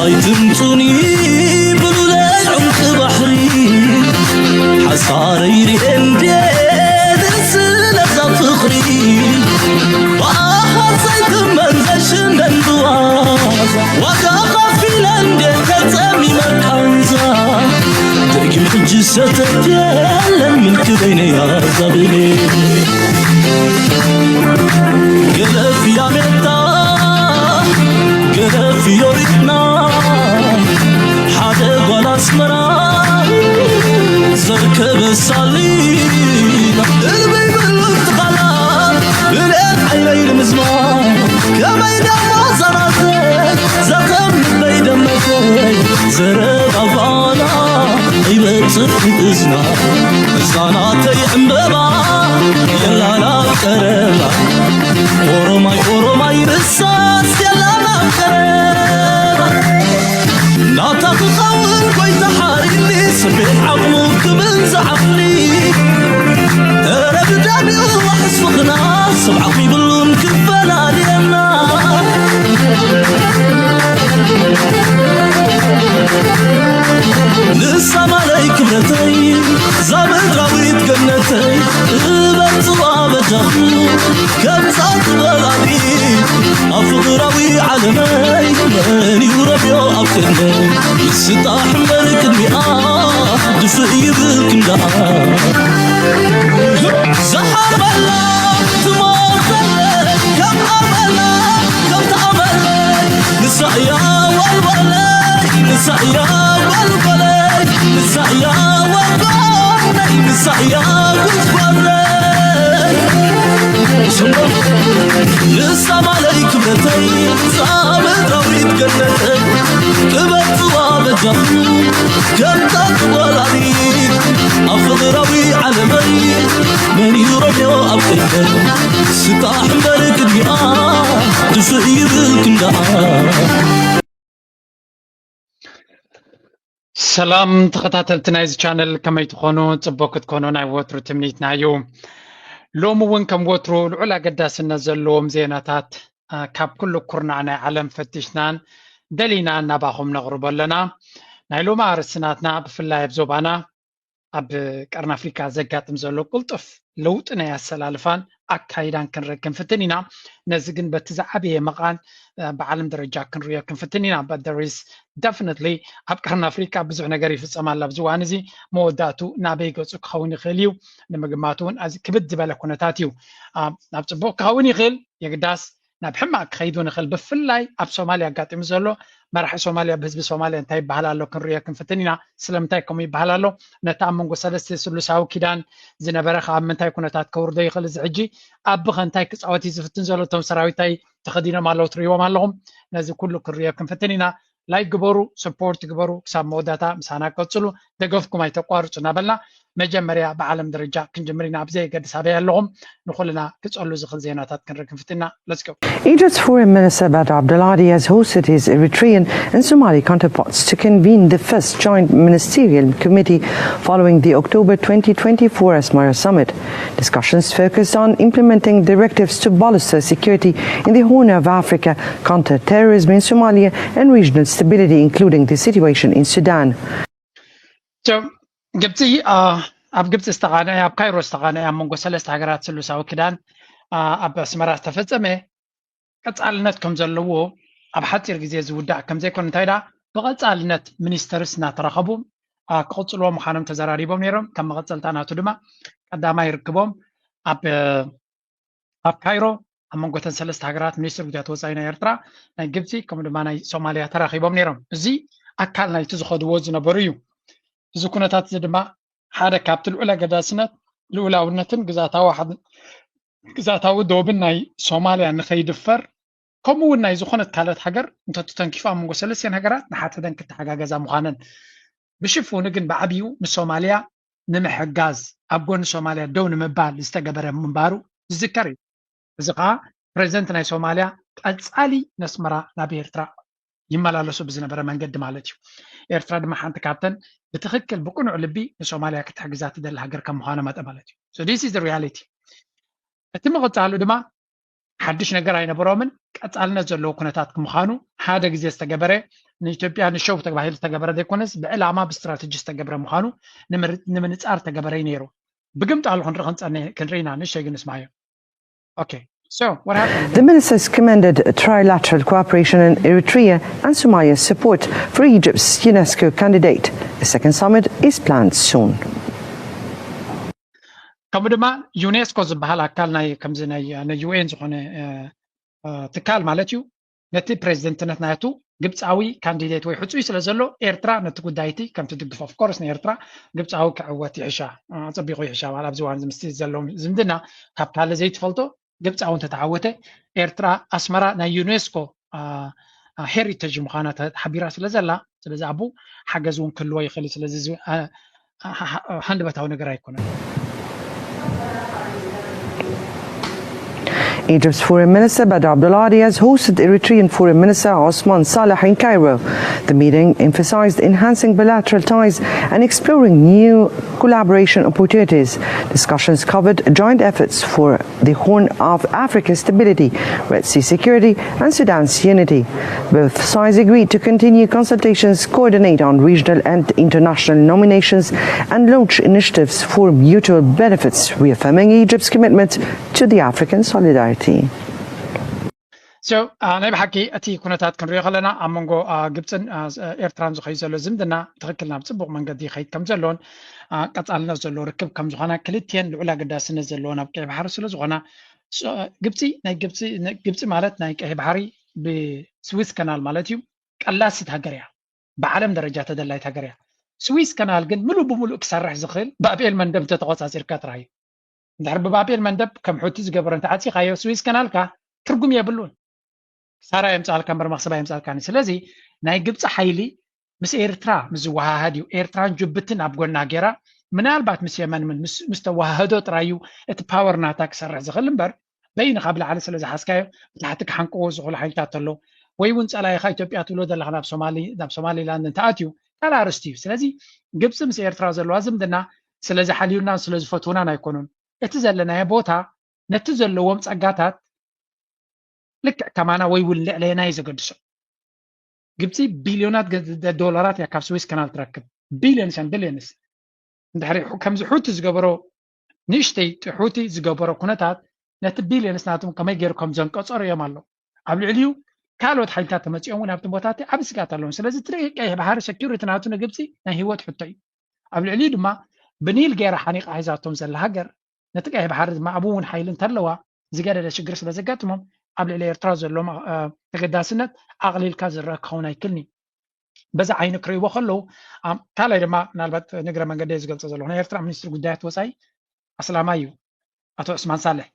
ኣይትምጹኒ ብሉለይ ዑምቂ ባሕሪ ሓሳረይ ርኤ እንዴ ስለዛ ፍቕሪ ብኣኻል ዘይትመን ዘሽነን ብዋዛ ዋጋ ኸፊለ እንዴ ተጸሚመ ቃንዛ ደጊም ሕጂ ሰተት የለን ምልክበይነ ያዛብኔ ገለፍ ያሜታ ገለፍ ዮሪትና ሓደ ጓል ኣስመራ ዘርከበ ሳሊና እልበይ ብሉት ቃላ ብልኤት ዓይነይ ንምዝማ ከመይ ደሞ ዘራተይ ዘኸም ልበይ ደመተይ ዘረባ ጓላ ይበጽሕ እዝና እዛ ናተይ ዕምበባ የላና ቀረባ ኦሮማይ ኦሮማይ ንሳስ የላና ቀረባ ናታ ክኸውን ጎይታ ሓሪኒ ስቤት ዓቕሙ ክብል ዝዓቕሊ እረ ብዳቢኡ ዋሕስ ፍቕና ሰብ ዓቕሚ ብሉን ክፈላልየና ንሳ ማለይ ክብረተይ እዛ ምድራዊት ገነተይ እበጽዋ በጃኹ ከምዛ ትበላሊ ኣብ ፍቕራዊ ዓለመይ መን እዩ ረብዮ ኣብ ቅድመይ ስጣሕ እምበር ቅድሚኣ ድፍእ ይብል ክንዳኣ ዝሓርበላ ትሞተለይ ከም ኣመላ ከም ተኣመለይ ንሳ እያ ወልወለይ ንሳ እያ ወልወለይ ንሳ እያ ወልወለይ ንሳ እያ ጉዝጓዘይ ንሳ ማለይ ክብረተይ ንሳ ምድራዊት ገነተይ ክበጽዋ በጃኹ ከምታ ትወላዲት ኣብ ፍቕራዊ ዓለመይ መን እዩ ረብዮ ኣብ ቅድመይ ስጣሕ እምበር ቅድሚኣ ድፍእ ይብል ክንዳኣ ሰላም ተኸታተልቲ ናይዚ ቻነል ከመይ ትኾኑ? ጽቡቕ ክትኮኑ ናይ ወትሩ ትምኒትና እዩ። ሎሚ እውን ከም ወትሩ ልዑል ኣገዳስነት ዘለዎም ዜናታት ካብ ኩሉ ኩርናዕ ናይ ዓለም ፈቲሽናን ደሊናን ናባኹም ነቕርቦ ኣለና። ናይ ሎሚ ኣርእስቲ ናትና ብፍላይ ኣብ ዞባና ኣብ ቀርኒ ኣፍሪካ ዘጋጥም ዘሎ ቅልጡፍ ለውጢ ናይ ኣሰላልፋን ኣካይዳን ክንርኢ ክንፍትን ኢና። ነዚ ግን በቲ ዝዓበየ መቓን ብዓለም ደረጃ ክንሪኦ ክንፍትን ኢና። But there is definitely ኣብ ቀርኒ ኣፍሪካ ብዙሕ ነገር ይፍፀም ኣሎ ኣብዚ እዋን እዚ። መወዳእቱ ናበይ ገፁ ክኸውን ይኽእል እዩ ንምግማት እውን ኣዚ ክብድ ዝበለ ኩነታት እዩ። ናብ ፅቡቕ ክኸውን ይኽእል የግዳስ ናብ ሕማቕ ክኸይድ እውን ይኽእል። ብፍላይ ኣብ ሶማልያ ኣጋጢሙ ዘሎ መራሒ ሶማልያ ብህዝቢ ሶማልያ እንታይ ይበሃል ኣሎ ክንሪኦ ክንፍትን ኢና። ስለምንታይ ከምኡ ይበሃል ኣሎ? ነቲ ኣብ መንጎ ሰለስተ ስሉሳዊ ኪዳን ዝነበረ ከ ኣብ ምንታይ ኩነታት ከውርዶ ይኽእል? እዚ ሕጂ ኣቢ ከ እንታይ ክፃወት እዩ ዝፍትን ዘሎ? እቶም ሰራዊት እንታይ ተኸዲኖም ኣለዉ ትሪእዎም ኣለኹም? ነዚ ኩሉ ክንሪኦ ክንፍትን ኢና። ላይክ ግበሩ፣ ሰፖርት ግበሩ፣ ክሳብ መወዳእታ ምሳና ቀፅሉ፣ ደገፍኩም ኣይተቋርፁ እናበልና መጀመርያ ብዓለም ደረጃ ክንጅምር ኢና። ኣብ ዘየገድስ ኣበይ ኣለኹም ንኹልና ክፀሉ ዝኽእል ዜናታት ክንርኢ ክንፍትን ኢና። Let's go። Egypt's Foreign Minister Badr Abdulhadi has hosted his Eritrean and Somali counterparts to convene the first joint ministerial committee following the October twenty twenty-four Asmara summit. Discussions focused on implementing directives to bolster security in the Horn of Africa, counter terrorism in Somalia, and regional stability, including the situation in Sudan. ግብፂ ኣብ ግብፂ ዝተቓነዐ ኣብ ካይሮ ዝተቓነዐ ኣብ መንጎ ሰለስተ ሃገራት ስሉሳዊ ክዳን ኣብ ኣስመራ ዝተፈፀመ ቀፃልነት ከም ዘለዎ ኣብ ሓፂር ግዜ ዝውዳእ ከም ዘይኮነ እንታይ ዳ ብቐፃልነት ሚኒስተርስ እናተራኸቡ ክቕፅልዎ ምዃኖም ተዘራሪቦም ነይሮም። ከም መቐፀልታ ናቱ ድማ ቀዳማይ ርክቦም ኣብ ኣብ ካይሮ ኣብ መንጎ ተን ሰለስተ ሃገራት ሚኒስትር ጉዳያት ወፃኢ ናይ ኤርትራ ናይ ግብፂ ከምኡ ድማ ናይ ሶማልያ ተራኺቦም ነይሮም። እዚ ኣካል ናይቲ ዝኸድዎ ዝነበሩ እዩ። እዚ ኩነታት እዚ ድማ ሓደ ካብቲ ልዑል ኣገዳስነት ልኡላውነትን ግዛታዊ ግዛታዊ ዶብን ናይ ሶማልያ ንኸይድፈር ከምኡ እውን ናይ ዝኾነት ካልኦት ሃገር እንተተተንኪፉ ኣብ መንጎ ሰለስቲአን ሃገራት ንሓተተን ክተሓጋገዛ ምዃነን ብሽፉኑ ግን ብዓብዩ ንሶማልያ ንምሕጋዝ ኣብ ጎኒ ሶማልያ ደው ንምባል ዝተገበረ ምንባሩ ዝዝከር እዩ። እዚ ከዓ ፕሬዚደንት ናይ ሶማልያ ቀፃሊ ነስመራ ናብ ኤርትራ ይመላለሱ ብዝነበረ መንገዲ ማለት እዩ። ኤርትራ ድማ ሓንቲ ካብተን ብትኽክል ብቅኑዕ ልቢ ንሶማልያ ክትሕግዛ ትደሊ ሃገር ከም ምዃና መጠ ማለት እዩ። So this is the reality። እቲ ምቕፃሉ ድማ ሓድሽ ነገር ኣይነበሮምን። ቀፃልነት ዘለዎ ኩነታት ምዃኑ ሓደ ግዜ ዝተገበረ ንኢትዮጵያ ንሸው ተባሂሉ ዝተገበረ ዘይኮነስ ብዕላማ ብስትራተጂ ዝተገብረ ምዃኑ ንምንፃር ተገበረ እዩ ነይሩ። ብግምጣሉ ክንርኢ ክንፀንሕ ክንርኢና ንእሽተይ ግን ንስማዮ። Okay, so what happened? The ministers commended trilateral cooperation in Eritrea and Somalia's support for Egypt's UNESCO candidate. A second summit is planned soon. ከምኡ ድማ ዩኔስኮ ዝበሃል ኣካል ናይ ከምዚ ናይ ዩኤን ዝኾነ ትካል ማለት እዩ ነቲ ፕሬዚደንትነት ናቱ ግብፃዊ ካንዲዴት ወይ ሕፁይ ስለ ዘሎ ኤርትራ ነቲ ጉዳይቲ ከም ትድግፎ። Of course ንኤርትራ ግብፃዊ ክዕወት ይሕሻ፣ ኣፀቢቑ ይሕሻ። ማለት ኣብዚ እዋን እዚ ምስቲ ዘለዎም ዝምድና ካብ ካልእ ዘይትፈልጦ ግብፃዊ እንተተዓወተ ኤርትራ ኣስመራ ናይ ዩኔስኮ ሄሪቴጅ ምዃና ተሓቢራ ስለ ዘላ ስለዚ ኣብኡ ሓገዝ እውን ክህልዎ ይኽእል እዩ። ስለዚ ሃንደበታዊ ነገር ኣይኮነን። Egypt's Foreign Minister Badr Abdulhadi has hosted Eritrean Foreign Minister Osman Saleh in Cairo. The meeting emphasized enhancing bilateral ties and exploring new collaboration opportunities. Discussions covered joint efforts for the Horn of Africa stability, Red Sea security, and Sudan's unity. Both sides agreed to continue consultations, coordinate on regional and international nominations, and launch initiatives for mutual benefits, reaffirming Egypt's commitment to the African solidarity. So ናይ ብሓቂ እቲ ኩነታት ክንሪኦ ከለና ኣብ መንጎ ግብፅን ኤርትራን ዝኸዩ ዘሎ ዝምድና ትኽክል ናብ ፅቡቕ መንገዲ ይኸይድ ከም ዘሎን ቀፃልነት ዘለዎ ርክብ ከም ዝኾነ ክልቲኤን ልዑል ኣገዳስነት ዘለዎ ናብ ቀይ ባሕሪ ስለ ዝኾና ግብፂ ናይ ግብፂ ግብፂ ማለት ናይ ቀይ ባሕሪ ብስዊስ ከናል ማለት እዩ ቀላሲት ሃገር እያ። ብዓለም ደረጃ ተደላይት ሃገር እያ። ስዊስ ከናል ግን ምሉእ ብምሉእ ክሰርሕ ዝኽእል ባብኤል መንደብ እንተተቆፃፂርካ ጥራይ እዩ። እንድሕር ብባብኤል መንደብ ከም ሑቲ ዝገበሮ እንተዓፂኻዮ ስዊስ ከናልካ ትርጉም የብሉን። ክሳራ የምፃልካ እምበር መክሰባ የምፃልካኒ። ስለዚ ናይ ግብፂ ሓይሊ ምስ ኤርትራ ምስ ዝወሃሃድ እዩ። ኤርትራን ጅቡትን ኣብ ጎና ገይራ ምናልባት ምስ የመን ምስ ተወሃህዶ ጥራይ እዩ እቲ ፓወር ናታ ክሰርሕ ዝኽእል እምበር በይንኻ ብላዕሊ ስለ ዝሓዝካዮ ብታሕቲ ክሓንቅዎ ዝኽእሉ ሓይልታት ተሎ ወይ እውን ፀላኢኻ ኢትዮጵያ ትብሎ ዘለኻ ናብ ሶማሊ ናብ ሶማሊላንድ እንተኣትዩ ካልእ ኣርስቲ እዩ። ስለዚ ግብፂ ምስ ኤርትራ ዘለዋ ዝምድና ስለ ዝሓልዩናን ስለ ዝፈትውናን ኣይኮኑን። እቲ ዘለናዮ ቦታ ነቲ ዘለዎም ፀጋታት ልክዕ ከማና ወይ እውን ልዕሌና እዩ ዘገድሶም። ግብፂ ቢልዮናት ዶላራት እያ ካብ ስዊስ ከናል ትረክብ። ቢልዮንስ ን ቢልዮንስ እንድሕሪ ከምዚ ሑቲ ዝገበሮ ንእሽተይ ሑቲ ዝገበሮ ኩነታት ነቲ ቢልዮንስ ናቶም ከመይ ገይሩ ከም ዘንቀፀሩ እዮም ኣለዉ። ኣብ ልዕሊኡ ካልኦት ሓይልታት ተመፂኦም እውን ኣብቲ ቦታቲ ዓብ ስጋት ኣለዎም። ስለዚ ትርኢ ቀይሕ ባሕሪ ሰኪሪቲ ናቱ ንግብፂ ናይ ህይወት ሕቶ እዩ። ኣብ ልዕሊኡ ድማ ብኒል ገይራ ሓኒቓ ሒዛቶም ዘላ ሃገር ነቲ ቀይሕ ባሕሪ ድማ ኣብኡ እውን ሓይሊ እንተለዋ ዝገደደ ሽግር ስለ ዘጋጥሞም ኣብ ልዕሊ ኤርትራ ዘለዎም ተገዳስነት ኣቕሊልካ ዝረአ ክኸውን ኣይክልኒ። በዛ ዓይኒ ክርእይዎ ከለዉ ካልኣይ ድማ ምናልባት ንግረ መንገዲ ዝገልፆ ዘለኹ ናይ ኤርትራ ሚኒስትሪ ጉዳያት ወፃኢ ኣስላማይ እዩ ኣቶ ዑስማን ሳልሕ።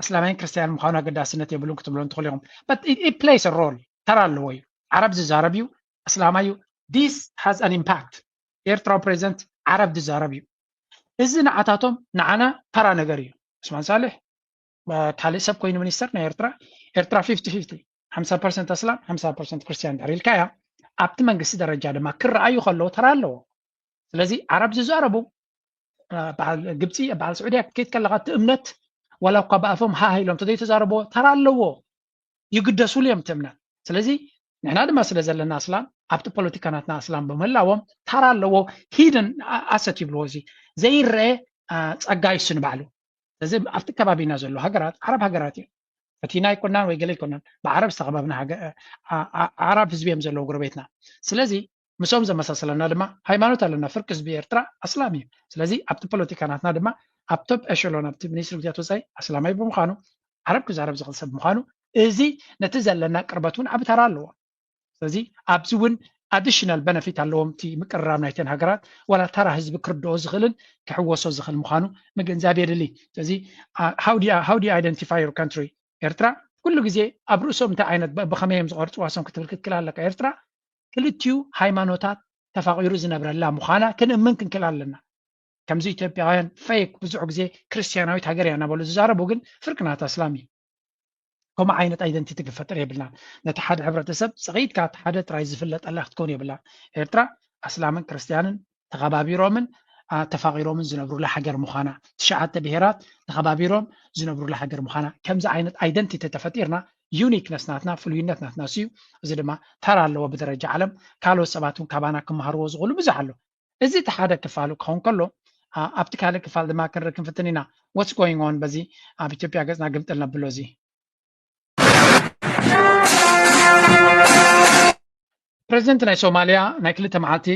ኣስላማይን ክርስትያንን ምዃኑ ኣገዳስነት የብሉን ክትብሎ እንትኽእሉ ኢኹም። ፕሌይስ ሮል ተራ ኣለዎ እዩ። ዓረብ ዝዛረብ እዩ፣ ኣስላማይ እዩ። This has an impact። ኤርትራዊ ፕሬዚደንት ዓረብ ዝዛረብ እዩ። እዚ ንዓታቶም ንዓና ተራ ነገር እዩ። ዑስማን ሳልሕ ካልእ ሰብ ኮይኑ ሚኒስተር ናይ ኤርትራ ኤርትራ ፊፍቲ ፊፍቲ ሓምሳ ፐርሰንት ኣስላም ሓምሳ ፐርሰንት ክርስትያን ድሕሪ ኢልካያ ኣብቲ መንግስቲ ደረጃ ድማ ክረኣዩ ከለዎ ተራ ኣለዎ። ስለዚ ዓረብ ዝዛረቡ በዓል ግብፂ በዓል ስዑድያ ክትከይድ ከለካ እቲ እምነት ዋላ እኳ ብኣፎም ሃሃ ኢሎም ተዘይተዛረብዎ ተራ ኣለዎ። ይግደሱሉ እዮም እቲ እምነት። ስለዚ ንሕና ድማ ስለ ዘለና ኣስላም ኣብቲ ፖለቲካ ናትና ኣስላም ብምህላዎም ተራ ኣለዎ። ሂደን ኣሰት ይብልዎ እዚ ዘይረአ ፀጋ ይሱ ንባዕሉ። ስለዚ ኣብቲ ከባቢና ዘሎ ሃገራት ዓረብ ሃገራት እዮም። ፈቲና ኣይኮናን ወይ ገለ ኣይኮናን ብዓረብ ዝተኸበብና ዓረብ ህዝቢ እዮም ዘለዉ ጎረቤትና። ስለዚ ምስኦም ዘመሳሰለና ድማ ሃይማኖት ኣለና። ፍርቂ ህዝቢ ኤርትራ ኣስላም እዩ። ስለዚ ኣብቲ ፖለቲካ ናትና ድማ ኣብ ቶፕ ኤሸሎን ኣብቲ ሚኒስትሪ ጉዳያት ወፃኢ ኣስላማይ ብምዃኑ ዓረብ ክዛረብ ዝኽእል ሰብ ምዃኑ እዚ ነቲ ዘለና ቅርበት እውን ዓቢ ተራ ኣለዎ። ስለዚ ኣብዚ እውን ኣዲሽናል በነፊት ኣለዎም እቲ ምቅርራብ ናይተን ሃገራት ዋላ ተራ ህዝቢ ክርድኦ ዝኽእልን ክሕወሶ ዝኽእል ምዃኑ ምግንዛብ የድሊ። ስለዚ how do you identify your country? ኤርትራ ኩሉ ግዜ ኣብ ርእሶም እንታይ ዓይነት ብኸመይ እዮም ዝቐርፅዋ እሶም ክትብል ክትክል ኣለካ። ኤርትራ ክልቲኡ ሃይማኖታት ተፋቒሩ ዝነብረላ ምዃና ክንእምን ክንክል ኣለና። ከምዚ ኢትዮጵያውያን ፌክ ብዙሕ ግዜ ክርስትያናዊት ሃገር እያ እናበሉ ዝዛረቡ ግን ፍርቂ ናታ እስላም እዩ። ከምኡ ዓይነት ኣይደንቲቲ ክፈጥር የብልናን። ነቲ ሓደ ሕብረተሰብ ፀቒጥካ እቲ ሓደ ጥራይ ዝፍለጠላ ክትከውን የብላን። ኤርትራ ኣስላምን ክርስትያንን ተኸባቢሮምን ተፋቒሮምን ዝነብሩላ ሃገር ምዃና፣ ትሽዓተ ብሄራት ተኸባቢሮም ዝነብሩላ ሃገር ምዃና፣ ከምዚ ዓይነት ኣይደንቲቲ ተፈጢርና uniqueness ናትና፣ ፍሉይነት ናትና እዩ። እዚ ድማ ተራ ኣለዎ ብደረጃ ዓለም። ካልኦት ሰባት እውን ካባና ክመሃርዎ ዝኽእሉ ብዙሕ ኣሎ። እዚ እቲ ሓደ ክፋሉ ክኸውን ከሎ፣ ኣብቲ ካልእ ክፋል ድማ ክንርኢ ክንፍትን ኢና። What's going on በዚ ኣብ ኢትዮጵያ ገጽና ግምጥል ነብሎ። እዚ ፕሬዚደንት ናይ ሶማልያ ናይ ክልተ መዓልቲ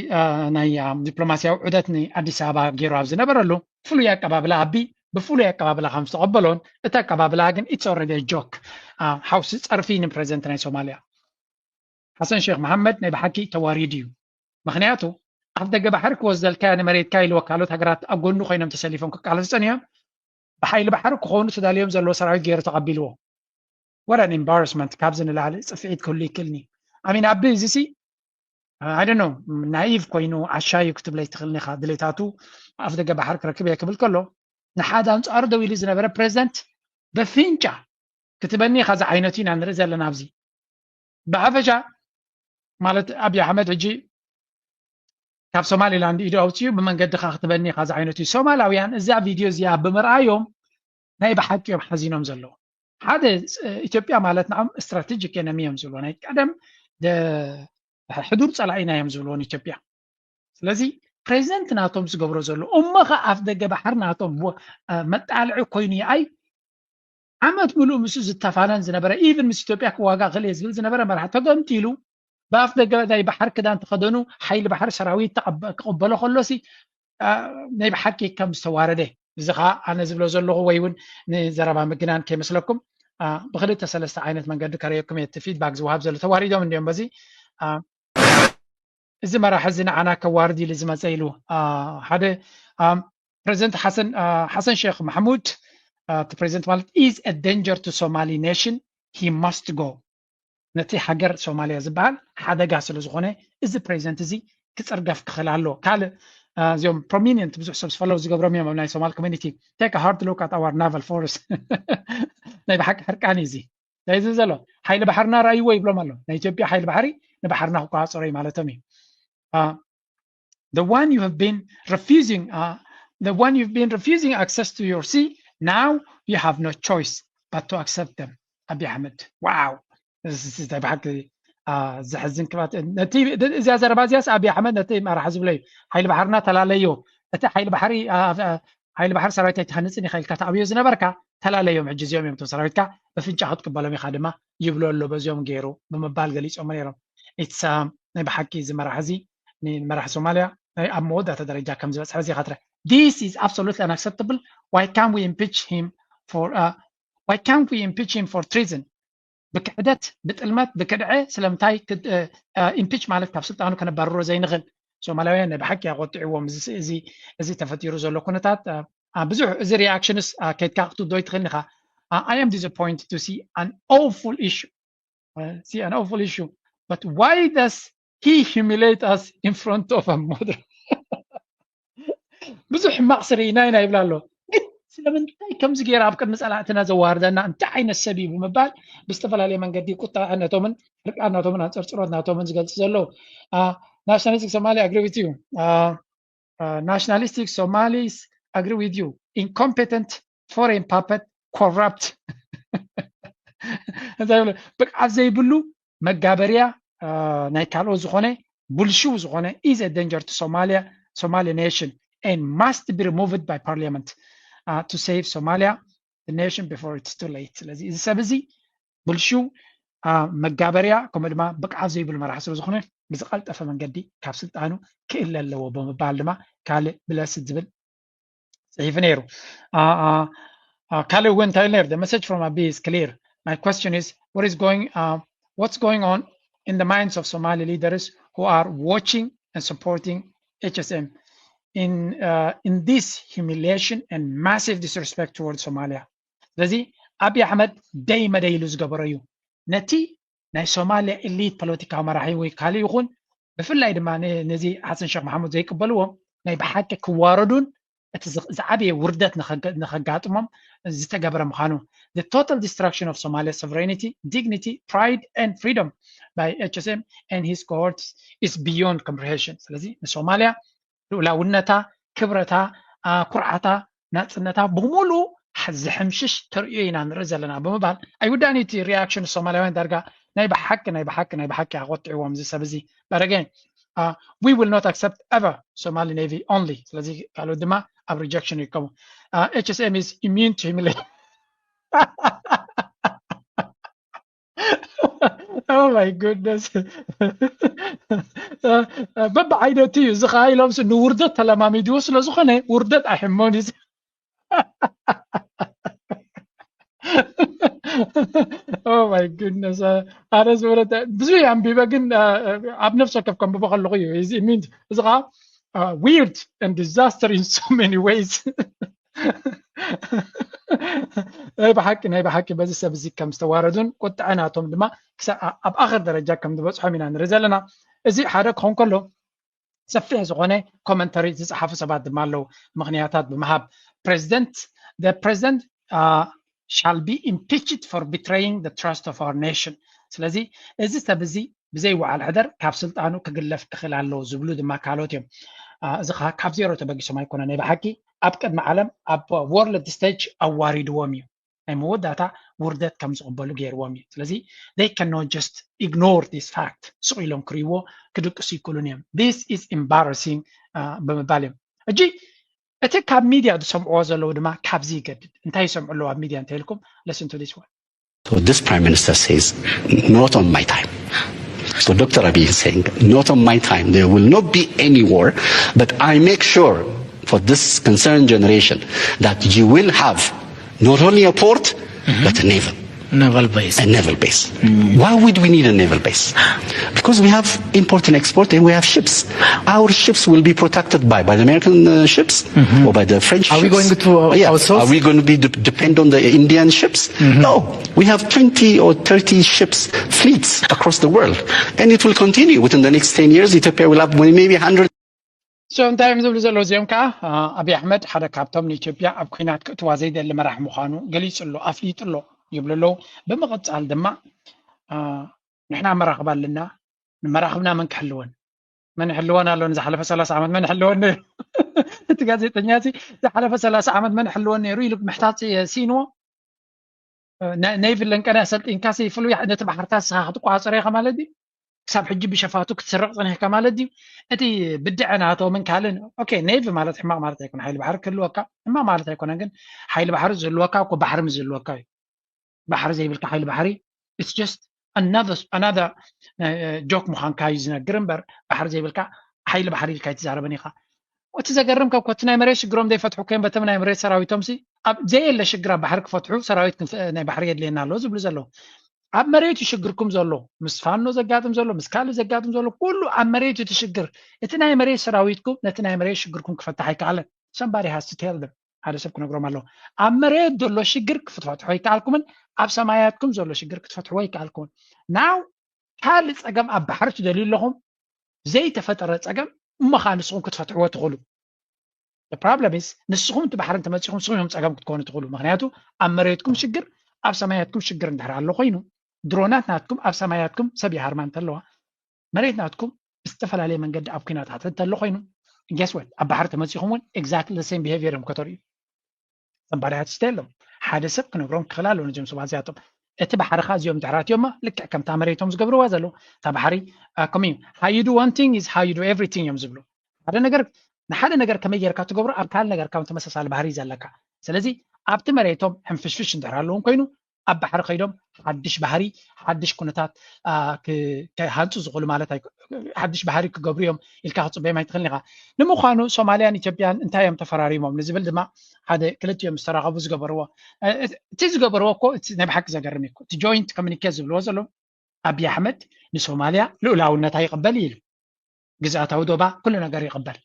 ናይ ዲፕሎማስያዊ ዑደት ንኣዲስ ኣበባ ገይሩ ኣብ ዝነበረሉ፣ ፍሉይ ኣቀባብላ ኣቢ ብፍሉይ ኣቀባብላ ከም ዝተቐበሎን፣ እቲ ኣቀባብላ ግን it's already joke፣ ሓውሲ ጸርፊ ንፕሬዚደንት ናይ ሶማልያ። ሓሰን ሼክ መሓመድ ናይ ብሓቂ ተዋሪዱ እዩ። ምኽንያቱ ኣፍ ደገ ባሕሪ ክወስደልካ ንመሬትካ ኢልዎ፣ ካልኦት ሃገራት ኣብ ጎኑ ኮይኖም ተሰሊፎም ክቃለሱ ጸኒሖም፣ ብሓይሊ ባሕሪ ክኾኑ ተዳልዮም ዘለዎ ሰራዊት ገይሩ ተቐቢልዎ። What an embarrassment። ካብዚ ንላዕሊ ጽፍዒት ክህሉ ይክእልኒ? I mean፣ ኣቢ፣ እዚ ሲ I don't know፣ ናይቭ ኮይኑ ዓሻ እዩ ክትብለይ ትኽእልኒ ኢኻ። ድሌታቱ ኣፍ ደገ ባሕሪ ክረክብ እየ ክብል ከሎ፣ ንሓደ ኣንጻሩ ደው ኢሉ ዝነበረ ፕሬዚደንት በፍንጫ ክትበኒ ኢኻ ዝዓይነቱ ኢና ንርኢ ዘለና ኣብዚ። ብሓፈሻ ማለት ኣብይ ኣሕመድ ሕጂ ካብ ሶማሊላንድ ኢዱ ኣውፅኡ ብመንገዲ ካ ክትበኒ ኢኻ ዝዓይነቱ እዩ። ሶማላውያን እዛ ቪድዮ እዚኣ ብምርኣዮም ናይ ብሓቂ እዮም ሓዚኖም ዘለዉ። ሓደ፣ ኢትዮጵያ ማለት ንዓም ስትራቴጂክ ኤነሚ እዮም ዝብልዎ፣ ናይ ቀደም ሕዱር ጸላኢና እዮም ዝብልዎ ንኢትዮጵያ። ስለዚ ፕሬዚደንት ናቶም ዝገብሮ ዘሎ እሞ ኸ ኣፍ ደገ ባሕሪ ናቶም መጣልዒ ኮይኑ ይኣይ ዓመት ሙሉእ ምስኡ ዝተፋነን ዝነበረ፣ ኢቭን ምስ ኢትዮጵያ ክዋጋ ክእል እየ ዝብል ዝነበረ መራሒ ተገምጢሉ ብኣፍ ደገ ናይ ባሕሪ ክዳን ተኸደኑ ሓይሊ ባሕሪ ሰራዊት ተቐበ-፣ ክቕበሎ ከሎሲ፣ አ፣ ናይ ብሓቂ ከም ዝተዋረደ፣ እዚ ኸዓ ኣነ ዝብሎ ዘለኹ ወይ እውን ንዘረባ ምግናን ከይመስለኩም፣ አ፣ ብክልተ ሰለስተ ዓይነት መንገዲ ከርእየኩም እየ። እቲ ፊድባክ ዝወሃብ ዘሎ ተዋሪዶም እንዲዮም በዚ፣ አ፣ እዚ መራሒ እዚ ንዓና ከዋርድ ኢሉ ዝመፀ ኢሉ፣ አ፣ ሓደ፣ አ፣ ፕሬዚደንት ሓሰን፣ አ፣ ሓሰን ሼክ ማሕሙድ፣ አ፣ እቲ ፕሬዚደንት ማለት is a danger to Somali nation, he must go። ነቲ ሃገር ሶማልያ ዝበሃል ሓደጋ ስለ ዝኾነ እዚ ፕሬዚደንት እዚ ክፅርገፍ ክኽእል ኣሎ። ካልእ፣ አ፣ እዚኦም ፕሮሚኒየንት ብዙሕ ሰብ ዝፈለው ዝገብሮም እዮም ኣብ ናይ ሶማል ኮሚኒቲ። Take a hard look at our naval force። ናይ ብሓቂ ሕርቃን እዩ እዚ። እንታይ እዩ ዝብል ዘሎ? ሓይሊ ባሕርና ራእይዎ ይብሎም ኣሎ። ናይ ኢትዮጵያ ሓይሊ ባሕሪ ንባሕርና ክቆፃፀሮ እዩ ማለቶም እዩ። አ፣ the one you have been refusing, uh, the one you've been refusing access to your sea, now you have no choice but to accept them። ኣቢ ኣሕመድ፣ ዋው! እዚ፣ እዚ፣ እዚ ብሓቂ፣ አ፣ ዘሕዝን ክባት። ነቲ፣ እዚኣ ዘረባ እዚኣስ ኣቢ ኣሕመድ ነቲ መራሒ ዝብሎ እዩ። ሓይሊ ባሕርና ተላለዮ። እቲ ሓይሊ ባሕሪ፣ አ፣ አ፣ ሓይሊ ባሕሪ ሰራዊት ኣይትሃንጽን ኢኻ ኢልካ ትኣብዮ ዝነበርካ፣ ተላለዮም። ሕጂ እዚኦም እዮም እቶም ሰራዊትካ፣ በፍንጫ ክትቅበሎም ኢኻ ድማ ይብሎ ኣሎ፣ በዚኦም ገይሩ ብምባል ገሊጾሞ ነይሮም። It's፣ አ፣ ናይ ብሓቂ እዚ መራሒ እዚ ንመራሒ ሶማልያ ናይ ኣብ መወዳእታ ደረጃ ከም ዝበጽሐ እዚ ኢኻ ትረ-፣ This is absolutely unacceptable. Why can't we impeach him for, uh, why can't we impeach him for treason? ብክሕደት፣ ብጥልመት፣ ብክድዐ ስለምንታይ ክድ-፣ እ፣ እ፣ ኢምፒች ማለት ካብ ስልጣኑ ከነባርሮ ዘይንኽእል? ሶማላውያን ናይ ብሓቂ ኣቆጢዕዎም እዚ፣ እዚ፣ እዚ ተፈጢሩ ዘሎ ኩነታት። እ፣ እ፣ ብዙሕ እዚ ሪኣክሽንስ፣ እ፣ ከይድካ ክትውዶ ይትኽእል ኢኻ። እ፣ I am disappointed to see an awful issue. እ፣ see an awful issue. But why does he humiliate us in front of a modern? ብዙሕ ሕማቕ ስርኢና ኢና ይብላ ኣሎ። ግን ስለምንታይ ከምዚ ገይራ ኣብ ቅድሚ ጸላእትና ዘዋርደና እንታይ ዓይነት ሰብ እዩ ብምባል ብዝተፈላለየ መንገዲ ቁጣ ነቶምን ሕርቃን ናቶምን ኣንጸርጽሮት ናቶምን ዝገልጹ ዘለዉ። አ፣ ናሽናሊስቲክ ሶማሊ agree with you። አ፣ አ፣ ናሽናሊስቲክ ሶማሊስ agree with you። Incompetent foreign puppet, corrupt። እንታይ ይብሉ? ብቕዓት ዘይብሉ መጋበርያ፣ አ፣ ናይ ካልኦት ዝኾነ፣ ብልሽው ዝኾነ is a danger to Somalia, Somali nation and must be removed by parliament, አ፣ to save Somalia, the nation before it's too late። ስለዚ እዚ ሰብ እዚ ብልሽው፣ አ፣ መጋበርያ ከምኡ ድማ ብቕዓት ዘይብሉ መራሒ ስለ ዝኾነ ብዝቐልጠፈ መንገዲ ካብ ስልጣኑ ክእለ ኣለዎ ብምባል ድማ ካልእ ብለስ ዝብል ጽሒፉ ነይሩ። አ፣ አ፣ አ፣ ካልእ እውን እንታይ ኢሉ ነይሩ? The message from Abiy is clear. My question is, what is going, uh, what's going on in the minds of Somali leaders who are watching and supporting H S M in, uh, in this humiliation and massive disrespect towards Somalia? ስለዚ ኣቢ ኣሕመድ ደይ መደይ ኢሉ ዝገበሮ እዩ። ነቲ ናይ ሶማልያ ኤሊት ፖለቲካዊ መራሒ ወይ ካልእ ይኹን፣ ብፍላይ ድማ ነ-፣ ነዚ ሓሰን ሸክ መሓሙድ ዘይቅበልዎ ናይ ብሓቂ ክዋረዱን እቲ ዝ-፣ ዝዓበየ ውርደት ንኸገ-፣ ንኸጋጥሞም ዝተገብረ ምዃኑ። The total destruction of Somalia sovereignty, dignity, pride and freedom by H S M and his cohorts is beyond comprehension። ስለዚ ንሶማልያ ልኡላውነታ፣ ክብረታ፣ አ፣ ኩርዓታ፣ ናጽነታ ብምሉኡ ዝሕምሽሽ ተርእዮ ኢና ንርኢ ዘለና ብምባል ኣይውዳእን እቲ reaction ሶማላውያን ዳርጋ ናይ ብሓቂ ናይ ብሓቂ ናይ ብሓቂ ኣቆጥዕዎም እዚ ሰብ እዚ በረገ we will not accept ever Somali Navy only ስለዚ ካልኦት ድማ ኣብ rejection ይርከቡ HSM is immune to humiliation oh my goodness በብዓይነቱ እዩ እዚ ከዓ ኢሎም ንውርደት ተለማሚድዎ ስለዝኾነ ውርደት ኣይሕሞን እዩ oh my goodness ኣነ ዝበለተ ብዙ ኣንቢበ ግን ኣብ ነፍሲ ወከፍ ከንብቦ ከለኹ እዩ እዚ ሚንት እዚ ከዓ weird and disaster in so many ways ናይ ብሓቂ ናይ ብሓቂ በዚ ሰብ እዚ ከም ዝተዋረዱን ቁጥዐ ናቶም ድማ ኣብ ኣኽር ደረጃ ከም ዝበፅሖም ኢና ንርኢ ዘለና እዚ ሓደ ክኸውን ከሎ ሰፊሕ ዝኾነ ኮመንተሪ ዝፀሓፉ ሰባት ድማ ኣለዉ ምኽንያታት ብምሃብ president the president shall be impeached for betraying the trust of our nation ስለዚ እዚ ሰብ እዚ ብዘይ ወዓል ሕደር ካብ ስልጣኑ ክግለፍ ክኽእል ኣለዎ ዝብሉ ድማ ካልኦት እዮም እዚ ከዓ ካብ ዜሮ ተበጊሶም ኣይኮነ ናይ ብሓቂ ኣብ ቅድሚ ዓለም ኣብ world stage ኣዋሪድዎም እዩ ናይ መወዳእታ ውርደት ከም ዝቕበሉ ገይርዎም እዩ ስለዚ they cannot just ignore this fact ስቕ ኢሎም ክርእይዎ ክድቅሱ ይክእሉን እዮም this is embarrassing ብምባል እዮም እጂ እቲ ካብ ሚድያ ዝሰምዕዎ ዘለዉ ድማ ካብዚ ይገድድ እንታይ ይሰምዑ ኣለዉ ኣብ ሚድያ እንታይ ኢልኩም listen to this one So this prime minister says, not on my time. So Doctor Abiy is saying, not on my time. There will not be any war, but I make sure for this concerned generation that you will have not only a port, mm-hmm. but a naval. Naval base. A naval base. Mm. Why would we need a naval base? Because we have import and export and we have ships. Our ships will be protected by, by the American uh, ships mm-hmm. or by the French Are ships. Are we going to uh, yeah. outsource? Are we going to be de- depend on the Indian ships? Mm-hmm. No. We have twenty or thirty ships, fleets across the world. And it will continue within the next ten years. Ethiopia will have maybe a hundred. So እንታይ እዮም ዝብሉ ዘለዉ እዚኦም ከዓ ኣብይ ኣሕመድ ሓደ ካብቶም ንኢትዮጵያ ኣብ ኩናት ክእትዋ ዘይደሊ መራሕ ምዃኑ ገሊፁ ኣሎ ኣፍሊጡ ኣሎ ይብሉ ኣለዉ ብምቕፃል ድማ ንሕና መራኽብ ኣለና ንመራኽብና መን ክሕልወን መን ሕልወን ኣሎ ንዝሓለፈ ሰላሳ ዓመት መን ሕልወን ነይሩ እቲ ጋዜጠኛ ሲ ዝሓለፈ ሰላሳ ዓመት መን ሕልወን ነይሩ ኢሉ ምሕታት ሲንዎ ነይቪ ለንቀዳ ሰልጢንካ ሲ ፍሉይ ነቲ ባሕርታት ስኻ ክትቋፀር ኢኻ ማለት ድዩ ክሳብ ሕጂ ብሸፋቱ ክትስረቕ ፀኒሕካ ማለት ድዩ እቲ ብድዐ ናቶምን ካልእን ኦኬ ኔቪ ማለት ሕማቕ ማለት ኣይኮነ ሓይሊ ባሕሪ ክህልወካ ሕማቕ ማለት ኣይኮነን ግን ሓይሊ ባሕሪ ዝህልወካ እኮ ባሕሪ ምስ ዝህልወካ እዩ ባሕሪ ዘይብልካ ሓይሊ ባሕሪ it's just another another joke ምዃንካ እዩ ዝነግር እምበር ባሕሪ ዘይብልካ ሓይሊ ባሕሪ ኢልካ ኣይትዛረበን ኢኻ እቲ ዘገርም ካብ ኮቲ ናይ መሬት ሽግሮም ዘይፈትሑ ከዮም በተም ናይ መሬት ሰራዊቶም ሲ ኣብ ዘየለ ሽግር ኣብ ባሕሪ ክፈትሑ ሰራዊት ናይ ባሕሪ የድልየና ኣሎ ዝብሉ ዘለዉ ኣብ መሬት እዩ ሽግርኩም ዘሎ ምስ ፋኖ ዘጋጥም ዘሎ ምስ ካልእ ዘጋጥም ዘሎ ኩሉ ኣብ መሬት እቲ ሽግር እቲ ናይ መሬት ሰራዊትኩም ነቲ ናይ መሬት ሽግርኩም ክፈትሕ ኣይከኣለን somebody has to tell them ሓደ ሰብ ክነግሮም ኣለዎ ኣብ መሬት ዘሎ ሽግር ክትፈትሖ ኣይከኣልኩምን ኣብ ሰማያትኩም ዘሎ ሽግር ክትፈትሕዎ ኣይከኣልኩምን now ካልእ ፀገም ኣብ ባሕሪ ትደልዩ ኣለኹም ዘይተፈጠረ ፀገም እሞ ከዓ ንስኹም ክትፈትሕዎ ትኽእሉ problem is ንስኹም እቲ ባሕሪ እንተመፂኹም ንስኹም እዮም ፀገም ክትኮኑ ትኽእሉ ምክንያቱ ኣብ መሬትኩም ሽግር ኣብ ሰማያትኩም ሽግር እንድሕር ኣሎ ኮይኑ ድሮናት ናትኩም ኣብ ሰማያትኩም ሰብ ይሃርማ እንተለዋ መሬት ናትኩም ብዝተፈላለየ መንገዲ ኣብ ኩናት ኣተ እንተሎ ኮይኑ guess what ኣብ ባሕሪ ተመፂኹም እውን exactly the same behavior እዮም ከተርእዩ somebody has to tell them ሓደ ሰብ ክነግሮም ክኽእል ኣለዎ ነዚኦም ሰባት እዚኣቶም እቲ ባሕርኻ እዚኦም ድሕራትዮማ ልክዕ ከምታ መሬቶም ዝገብርዋ ዘለዉ እታ ባሕሪ ከምኡ እዩ how you do one thing is how you do everything እዮም ዝብሉ ሓደ ነገር ንሓደ ነገር ከመይ ጌርካ ትገብሮ ኣብ ካልእ ነገር ካብ ተመሳሳሊ ባህሪ እዩ ዘለካ ስለዚ ኣብቲ መሬቶም ሕንፍሽፍሽ እንድሕር ኣለዎም ኮይኑ ኣብ ባሕሪ ከይዶም ሓድሽ ባህሪ ሓድሽ ኩነታት ክሃንፁ ዝኽእሉ ማለት ሓድሽ ባህሪ ክገብሩ እዮም ኢልካ ክፅበዮም ኣይትኽእልን ኢኻ ንምዃኑ ሶማልያን ኢትዮጵያን እንታይ እዮም ተፈራሪሞም ንዝብል ድማ ሓደ ክልቲኦም ዝተራኸቡ ዝገበርዎ እቲ ዝገበርዎ እኮ ናይ ብሓቂ ዘገርም እዩ እቲ joint communique ዝብልዎ ዘሎ ኣብይ ኣሕመድ ንሶማልያ ልኡላውነታ ይቕበል ኢሉ ግዝኣታዊ ዶባ ኩሉ ነገር ይቕበል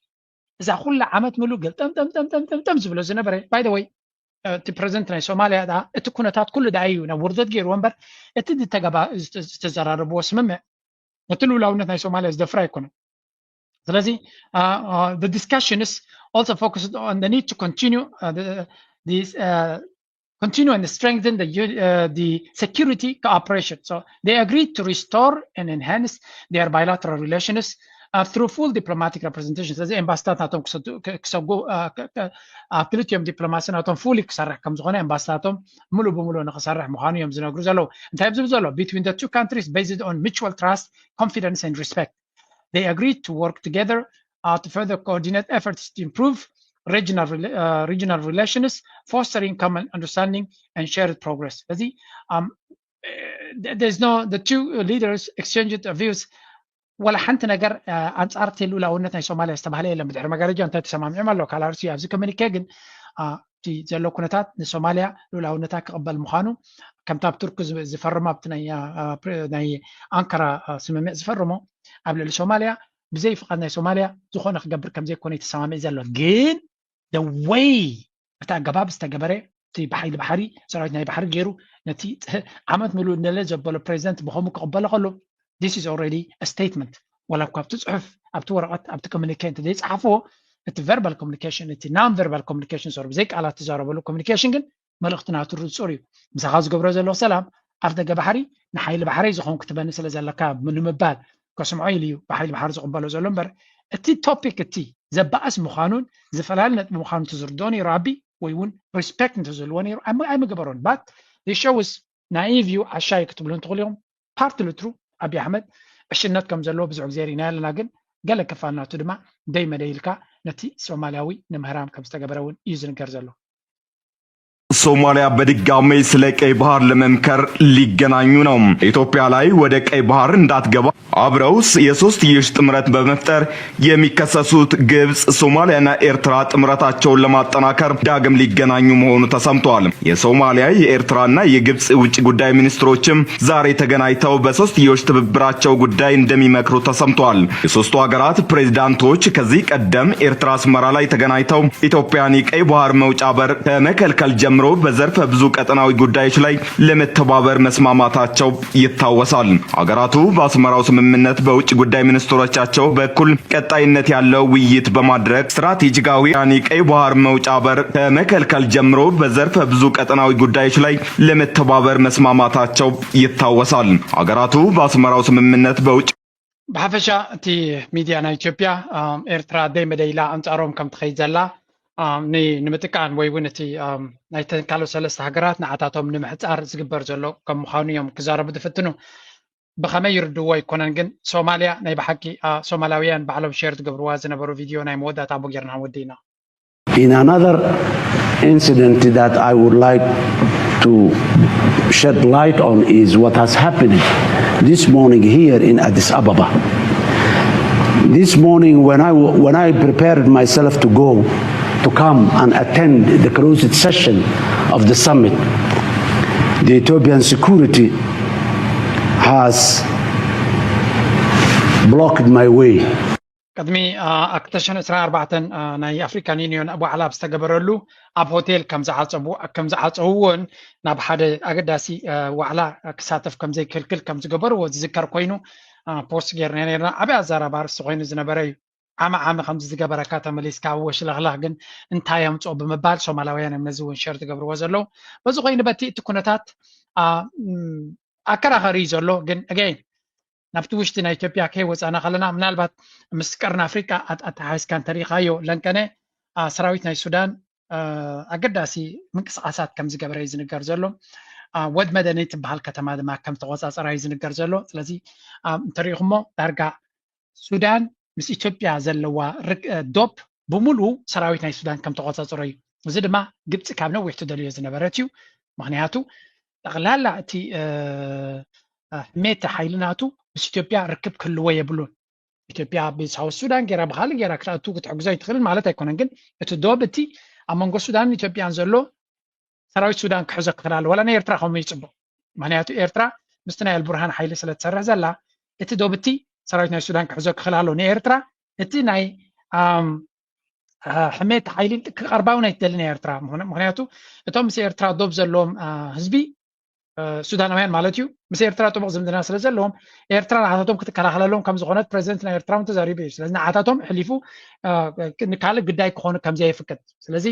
እዛ ኩላ ዓመት ምሉ ገልጠምጠምጠምጠምጠምጠም ዝብሎ ዝነበረ by the way እቲ ፕረዚደንት ናይ ሶማልያ ዳ እቲ ኩነታት ኩሉ ዳ እዩ ናብ ውርደት ገይርዎ እምበር እቲ ዝተዘራረብዎ ስምምዕ ነቲ ልኡላውነት ናይ ሶማልያ ዝደፍር ኣይኮነን ስለዚ the discussion is also focused on the need to continue uh, the, this uh, continue and strengthen the, uh, the security cooperation. So they agreed to restore and enhance their bilateral relations through full diplomatic representation። ስለዚ ኤምባሲታት ናቶም ክሰጉ ኣብ ክልቲኦም ዲፕሎማሲ ናቶም fully ክሰርሕ ከም ዝኾነ ኤምባሲታቶም ሙሉ ብሙሉ ንክሰርሕ ምዃኑ እዮም ዝነግሩ ዘለዉ። እንታይ ዝብል ዘሎ between the two countries based on mutual trust, confidence and respect. They agreed to work together uh, to further coordinate efforts to improve regional, uh, regional relations, fostering common understanding and shared progress. ስለዚ um, there's no the two leaders exchanged views. ወላ ሓንቲ ነገር ኣንጻር እቲ ልኡላውነት ናይ ሶማልያ ዝተባህለ የለን። ብድሕሪ መጋረጃ እንታይ ተሰማሚዖም ኣለዉ ካልኣርሲ ኣብዚ ኮሚኒኬ ግን እቲ ዘሎ ኩነታት ንሶማልያ ልኡላውነታ ክቕበል ምዃኑ ከምቲ ኣብ ቱርክ ዝፈርሞ ኣብቲ ናይ ኣንካራ ስምምዕ ዝፈርሞ ኣብ ልዕሊ ሶማልያ ብዘይ ፍቓድ ናይ ሶማልያ ዝኾነ ክገብር ከም ዘይኮነ ተሰማሚዕ ዘሎ ግን ወይ እቲ ኣገባብ ዝተገበረ እቲ ብሓይሊ ባሕሪ ሰራዊት ናይ ባሕሪ ገይሩ ነቲ ዓመት ምሉእ እንደለ ዘበሎ ፕሬዚደንት ብኸምኡ ክቕበሎ ከሎ this is already statement ወላ እኳ ኣብቲ ፅሑፍ ኣብቲ ወረቐት ኣብቲ ኮሚኒኬ እንተ ዘይፀሓፍዎ እቲ verbal communication እቲ non verbal communication ሶሪ ብዘይ ቃላት ትዛረበሉ ኮሚኒኬሽን ግን መልእኽቲ ናቱ ርፁር እዩ። ምሳኻ ዝገብሮ ዘለኹ ሰላም ኣፍ ደገ ባሕሪ ንሓይሊ ባሕረይ ዝኾንኩ ትበኒ ስለ ዘለካ ንምባል ከስምዖ ኢሉ እዩ ብሓይሊ ባሕሪ ዝቕበሎ ዘሎ እምበር እቲ ቶፒክ እቲ ዘባእስ ምዃኑን ዝፈላለ ነጥቢ ምዃኑ ትዝርድኦ ነይሩ ኣቢ ወይ እውን ሪስፔክት እንተዝህልዎ ነይሩ ኣይምገበሮን but shows naive እዩ ዓሻ እዩ ክትብሉ እንትኽእሉ ኢኹም። ፓርት ልትሩ ኣቢ ኣሕመድ ዕሽነት ከም ዘለዎ ብዙሕ ግዜ ርኢና ኣለና ግን ገለ ክፋል ናቱ ድማ ደይ መደይ ኢልካ ነቲ ሶማልያዊ ንምህራም ከም ዝተገበረ እውን እዩ ዝንገር ዘሎ። ሶማሊያ በድጋሜ ስለ ቀይ ባህር ለመምከር ሊገናኙ ነው። ኢትዮጵያ ላይ ወደ ቀይ ባህር እንዳትገባ አብረው የሶስትዮሽ ጥምረት በመፍጠር የሚከሰሱት ግብጽ፣ ሶማሊያና ኤርትራ ጥምረታቸውን ለማጠናከር ዳግም ሊገናኙ መሆኑ ተሰምቷል። የሶማሊያ የኤርትራና የግብጽ ውጭ ጉዳይ ሚኒስትሮችም ዛሬ ተገናኝተው በሶስትዮሽ ትብብራቸው ጉዳይ እንደሚመክሩ ተሰምቷል። የሶስቱ ሀገራት ፕሬዚዳንቶች ከዚህ ቀደም ኤርትራ አስመራ ላይ ተገናኝተው ኢትዮጵያን የቀይ ባህር መውጫ በር ከመከልከል ጀምሮ በዘርፈ ብዙ ቀጠናዊ ጉዳዮች ላይ ለመተባበር መስማማታቸው ይታወሳል። ሀገራቱ በአስመራው ስምምነት በውጭ ጉዳይ ሚኒስትሮቻቸው በኩል ቀጣይነት ያለው ውይይት በማድረግ ስትራቴጂካዊ የቀይ ባህር መውጫ በር ከመከልከል ጀምሮ በዘርፈ ብዙ ቀጠናዊ ጉዳዮች ላይ ለመተባበር መስማማታቸው ይታወሳል። ሀገራቱ በአስመራው ስምምነት በውጭ ብሓፈሻ እቲ ሚድያ ናይ ኢትዮጵያ ኤርትራ ደይ መደይላ ኣንጻሮም ከም ትኸይድ ዘላ ንምጥቃን ወይ እውን እቲ ናይተን ካልኦት ሰለስተ ሃገራት ንዓታቶም ንምሕጻር ዝግበር ዘሎ ከም ምዃኑ እዮም ክዛረቡ ዝፍትኑ። ብኸመይ ይርድዎ ኣይኮነን ግን ሶማልያ ናይ ብሓቂ ሶማላውያን ባዕሎም ሼር ዝገብርዋ ዝነበሩ ቪድዮ ናይ መወዳእታ ኣቦ ጌርና ወዲእና። In another incident that I would like to shed light on is what has happened this morning here in Addis Ababa. This morning, when I, when I prepared myself to go to come and attend the closed session of the summit, the Ethiopian security has blocked my way. ቅድሚ ኣክተሽን ዕስራን ኣርባዕተን ናይ ኣፍሪካን ዩኒዮን ዋዕላ ኣብ ዝተገበረሉ ኣብ ሆቴል ከም ዝዓፀውዎን ናብ ሓደ ኣገዳሲ ዋዕላ ክሳተፍ ከም ዘይክልክል ከም ዝገበርዎ ዝዝከር ኮይኑ ፖስት ጌርና ነርና። ዓብይ ኣዛራቢ ኣርስቲ ኮይኑ ዝነበረ እዩ። ዓመ ዓመ ከምዚ ዝገበረካ ተመሊስካ ወሽለኽለኽ ግን እንታይ ኣምፅኦ ብምባል ሶማላውያን እዮም ነዚ እውን ሸር ዝገብርዎ ዘለዉ። በዚ ኮይኑ በቲ እቲ ኩነታት ኣከራኸሪ እዩ ዘሎ ግን ኣገይን ናብቲ ውሽጢ ናይ ኢትዮጵያ ከይወፃና ከለና ምናልባት ምስ ቀርኒ ኣፍሪቃ ኣተሓሒዝካ እንተሪኢኻዮ ለንቀነ ሰራዊት ናይ ሱዳን ኣገዳሲ ምንቅስቃሳት ከም ዝገበረ እዩ ዝንገር ዘሎ። ወድ መደነይ ትበሃል ከተማ ድማ ከም ተቆፃፀራ እዩ ዝንገር ዘሎ። ስለዚ እንተሪኢኹሞ ዳርጋ ሱዳን ምስ ኢትዮጵያ ዘለዋ ዶብ ብምሉኡ ሰራዊት ናይ ሱዳን ከም ተቆፃፀሮ እዩ። እዚ ድማ ግብፂ ካብ ነዊሕ ትደልዮ ዝነበረት እዩ። ምክንያቱ ጠቕላላ እቲ ሕሜት ሓይሊ ናቱ ምስ ኢትዮጵያ ርክብ ክህልዎ የብሉን። ኢትዮጵያ ብሳውት ሱዳን ገይራ ብካልእ ገይራ ክትኣቱ ክትሕግዞ ኣይትኽእልን ማለት ኣይኮነን። ግን እቲ ዶብ እቲ ኣብ መንጎ ሱዳንን ኢትዮጵያን ዘሎ ሰራዊት ሱዳን ክሕዞ ክኽእል ኣሎ። ዋላ ናይ ኤርትራ ከምኡ ይፅቡቕ። ምክንያቱ ኤርትራ ምስቲ ናይ ኣልቡርሃን ሓይሊ ስለ ትሰርሕ ዘላ እቲ ዶብ እቲ ሰራዊት ናይ ሱዳን ክሕዞ ክኽእል ኣሎ። ንኤርትራ እቲ ናይ ሕሜት ሓይሊ ክቐርባ እውን ኣይትደልን ኤርትራ። ምክንያቱ እቶም ምስ ኤርትራ ዶብ ዘለዎም ህዝቢ ሱዳናውያን ማለት እዩ ምስ ኤርትራ ጥቡቕ ዝምድና ስለ ዘለዎም ኤርትራ ንዓታቶም ክትከላኸለሎም ከም ዝኾነት ፕሬዚደንት ናይ ኤርትራ እውን ተዛሪቡ እዩ። ስለዚ ንዓታቶም ሕሊፉ ንካልእ ግዳይ ክኾኑ ከም ዘየፍቅድ ስለዚ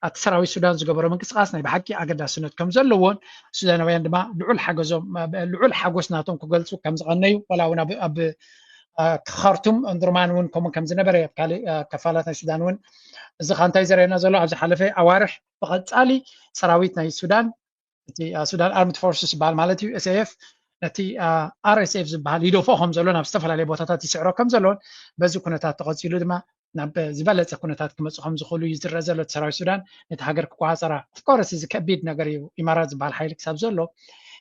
እቲ ሰራዊት ሱዳን ዝገበሮ ምንቅስቃስ ናይ ብሓቂ ኣገዳስነት ከም ዘለዎን ሱዳናውያን ድማ ልዑል ሓገዞም ልዑል ሓጎስ ናቶም ክገልፁ ከም ዝቐነዩ ዋላ እውን ኣብ እ፣ ካርቱም እንድርማን እውን ከምኡ ከም ዝነበረ ኣብ ካልእ፣ እ፣ ክፋላት ናይ ሱዳን እውን። እዚ ኸኣ እንታይ ዘርእየና ዘሎ? ኣብ ዝሓለፈ ኣዋርሕ ብቐጻሊ ሰራዊት ናይ ሱዳን፣ እቲ፣ እ፣ ሱዳን ኣርምድ ፎርስስ ዝበሃል ማለት እዩ፣ ኤስኤኤፍ፣ ነቲ፣ እ፣ ኣርኤስኤፍ ዝበሃል ይደፍኦ ከም ዘሎ፣ ናብ ዝተፈላለየ ቦታታት ይስዕሮ ከም ዘሎን፣ በዚ ኩነታት ተቐጺሉ ድማ ናብ ዝበለጸ ኩነታት ክመጹ ከም ዝኽእሉ እዩ ዝረአ ዘሎ። እቲ ሰራዊት ሱዳን ነቲ ሃገር ክቆጻጸራ። ኦፍኮርስ፣ እዚ ከቢድ ነገር እዩ። ኢማራት ዝበሃል ሓይሊ ክሳብ ዘሎ፣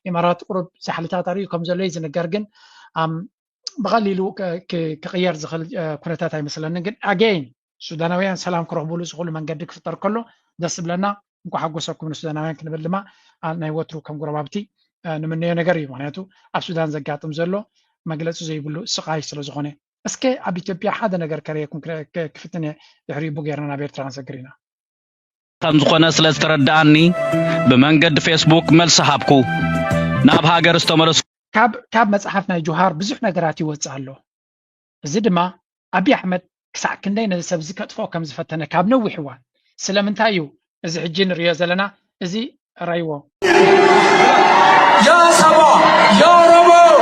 ኢማራት ቁሩብ ሳሕልታት ኣርእዩ ከም ዘሎ እዩ ዝንገር፣ ግን፣ ኣም፣ ብቐሊሉ ክ-፣ ክ-፣ ክቕየር ዝኽእል፣ እ፣ ኩነታት ኣይመስለንን። ግን ኣገይን ሱዳናውያን ሰላም ክረኽብሉ ዝኽእሉ መንገዲ ክፍጠር ከሎ ደስ ዝብለና። እንኳዕ ሓጎሰኩም ንሱዳናውያን ክንብል ድማ፣ ኣ፣ ናይ ወትሩ ከም ጎረባብቲ፣ እ፣ ንምነዮ ነገር እዩ። ምኽንያቱ ኣብ ሱዳን ዘጋጥም ዘሎ መግለጺ ዘይብሉ ስቓይ ስለ ዝኾነ። እስከ ኣብ ኢትዮጵያ ሓደ ነገር ከርእየኩም ክረ-፣ ክ-፣ ክፍትን እየ። ድሕሪኡ ቡ ጌርና ናብ ኤርትራ ክንሰግር ኢና። ከም ዝኾነ ስለ ዝተረድኣኒ ብመንገዲ ፌስቡክ መልሲ ሃብኩ። ናብ ሃገር ዝተመለስኩ ካብ፣ ካብ መጽሓፍ ናይ ጆሃር ብዙሕ ነገራት ይወጽእ ኣሎ። እዚ ድማ ኣብይ ኣሕመድ ክሳዕ ክንደይ ነዚ ሰብ እዚ ከጥፍኦ ከም ዝፈተነ ካብ ነዊሕ እዋን። ስለምንታይ እዩ እዚ ሕጂ ንርእዮ ዘለና? እዚ ራይዎ። Yaa saba, yaa Oromoo,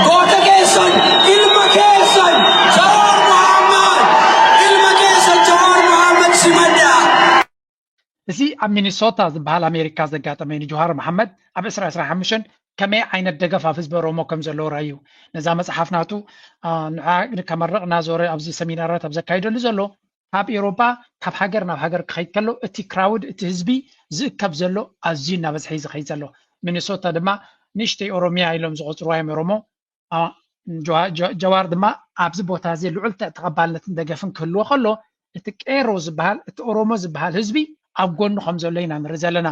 goota keessan, ilma keessan, Jawaar Mohammad, ilma keessan Jawaar Mohammad simadha. እዚ ኣብ ሚኒሶታ ዝበሃል ኣሜሪካ ዘጋጠመ እዩ። ንጆሃር መሓመድ ኣብ ዕስራ ዕስራ ሓሙሽተ ከመይ ዓይነት ደገፍ ኣብ ህዝቢ ኦሮሞ ከም ዘለዎ ራዩ። ነዛ መጽሓፍ ናቱ፣ ኣ፣ ንዓ ከመርቕ እናዞረ ኣብዚ ሰሚናራት ኣብ ዘካይደሉ ዘሎ፣ ካብ ኤውሮጳ ካብ ሃገር ናብ ሃገር ክኸይድ ከሎ፣ እቲ ክራውድ፣ እቲ ህዝቢ ዝእከብ ዘሎ ኣዝዩ እናበዝሐ እዩ ዝኸይድ ዘሎ። ሚኒሶታ ድማ ንእሽተይ ኦሮሚያ ኢሎም ዝቖጽርዋ እዮም ኦሮሞ። ኣ፣ ጀዋ-፣ ጀ-፣ ጀዋር ድማ ኣብዚ ቦታ እዚ ልዑል ተ-፣ ተቐባልነትን ደገፍን ክህልዎ ከሎ፣ እቲ ቄሮ ዝበሃል፣ እቲ ኦሮሞ ዝበሃል ህዝቢ ኣብ ጎኑ ከም ዘሎ ኢና ንርኢ ዘለና።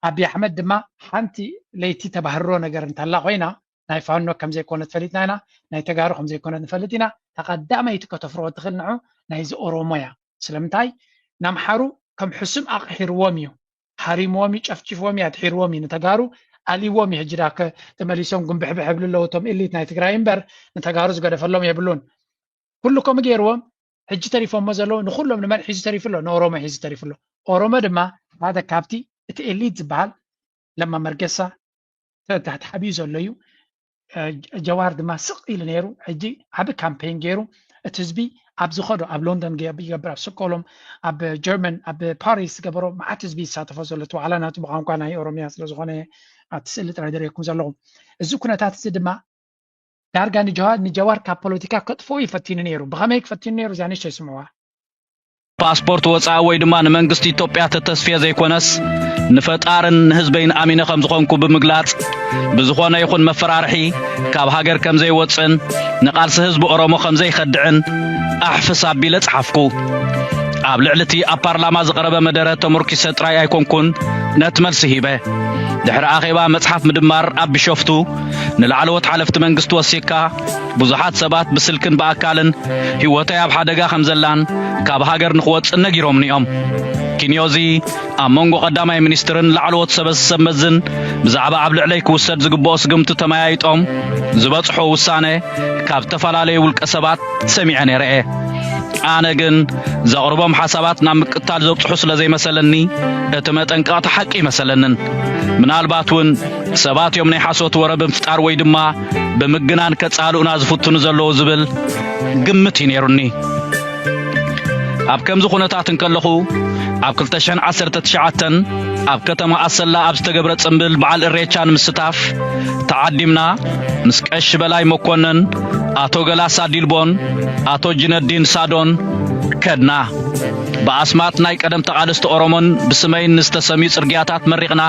ኣብይ ኣሕመድ ድማ ሓንቲ ለይቲ ተባህሮ ነገር እንተላ ኮይና፣ ናይ ፋኖ ከም ዘይኮነት ፈሊጥና ኢና፣ ናይ ተጋሩ ከም ዘይኮነት ንፈልጥ ኢና። ተቐዳመይቲ ከተፍርሆ ትኽእል ንዑ ናይዚ ኦሮሞ እያ። ስለምንታይ? ናምሓሩ ከም ሕሱም ኣቕሒርዎም እዩ። ሃሪምዎም እዩ፣ ጨፍጭፍዎም እዩ፣ ኣድሒርዎም እዩ። ንተጋሩ ኣልይዎም እዩ። ሕጂ ዳ ከ ተመሊሶም ጉንብሕብሕ ይብሉ ኣለዉ እቶም ኤሊት ናይ ትግራይ እምበር፣ ንተጋሩ ዝገደፈሎም የብሉን። ኩሉ ከምኡ ገይርዎም፣ ሕጂ ተሪፎሞ ዘለዉ ንኹሎም ንመን ሒዙ ተሪፉ ኣሎ? ንኦሮሞ ሒዙ ተሪፉ ኣሎ። ኦሮሞ ድማ ሓደ ካብቲ እቲ ኤሊት ዝበሃል ለማ መርገሳ ተ-፣ ተ-፣ ተሓቢኡ ዘሎ እዩ። እ፣ ጀ-፣ ጀዋር ድማ ስቕ ኢሉ ነይሩ። ሕጂ ዓቢ ካምፔን ገይሩ እቲ ህዝቢ ኣብ ዝኸዶ፣ ኣብ ሎንደን ገ-፣ ይገብር፣ ኣብ ስኮሎም፣ ኣብ ጀርመን፣ ኣብ ፓሪስ ዝገበሮ መዓት ህዝቢ ይሳተፎ ዘሎ። እቲ ዋዕላ ናቱ ብቋንቋ ናይ ኦሮምያ ስለ ዝኾነ ኣብቲ ስእሊ ጥራይ ዘርእየኩም ዘለኹ። እዚ ኩነታት እዚ ድማ ዳርጋ ንጀዋ-፣ ንጀዋር ካብ ፖለቲካ ከጥፍኦ እዩ ፈቲኑ ነይሩ። ብኸመይ ክፈቲኑ ነይሩ? እዚኣ ንእሽተይ ስምዕዋ። ፓስፖርት ወጻኢ ወይ ድማ ንመንግስቲ ኢትዮጵያ ተተስፍየ ዘይኮነስ፣ ንፈጣርን ንህዝበይን ኣሚነ ከም ዝኾንኩ ብምግላጽ፣ ብዝኾነ ይኹን መፈራርሒ ካብ ሃገር ከም ዘይወጽእን ንቓልሲ ህዝቢ ኦሮሞ ከም ዘይኸድዕን ኣሕፍስ ኣቢለ ጸሓፍኩ። ኣብ ልዕሊ እቲ ኣብ ፓርላማ ዝቐረበ መደረ ተመርኲሰ ጥራይ ኣይኮንኩን ነቲ መልሲ ሂበ። ድሕሪ ኣኼባ መጽሓፍ ምድማር ኣብ ቢሾፍቱ ንላዕለዎት ሓለፍቲ መንግስቲ ወሲኽካ፣ ብዙሓት ሰባት ብስልክን ብኣካልን ህይወተይ ኣብ ሓደጋ ከም ዘላን ካብ ሃገር ንኽወጽእ ነጊሮምኒ እዮም። ኪንዮዚ ኣብ መንጎ ቀዳማይ ሚኒስትርን ላዕለዎት ሰበ ሰብ መዝን ብዛዕባ ኣብ ልዕለይ ክውሰድ ዝግብኦ ስጉምቲ ተመያይጦም ዝበጽሖ ውሳነ ካብ ዝተፈላለዩ ውልቀ ሰባት ሰሚዐ ነይረ እየ። ኣነ ግን ዘቕርቦም ሓሳባት ናብ ምቅታል ዘብጽሑ ስለ ዘይመሰለኒ እቲ መጠንቀቕታ ሓቂ ኣይመሰለንን። ምናልባት እውን ሰባት እዮም ናይ ሓሶት ወረ ብምፍጣር ወይ ድማ ብምግናን ከጻልኡና ዝፍትኑ ዘለዉ ዝብል ግምት እዩ ነይሩኒ። ኣብ ከምዚ ኩነታት እንከለኹ፣ ኣብ ክልተ ሽሕን ዓሰርተ ትሽዓተን ኣብ ከተማ ኣሰላ ኣብ ዝተገብረ ጽምብል በዓል እሬቻ ንምስታፍ ተዓዲምና፣ ምስ ቀሺ በላይ መኮነን፣ ኣቶ ገላሳ ዲልቦን ኣቶ ጅነዲን ሳዶን ከድና። ብኣስማት ናይ ቀደም ተቓለስቲ ኦሮሞን ብስመይን ንዝተሰምዩ ጽርግያታት መሪቕና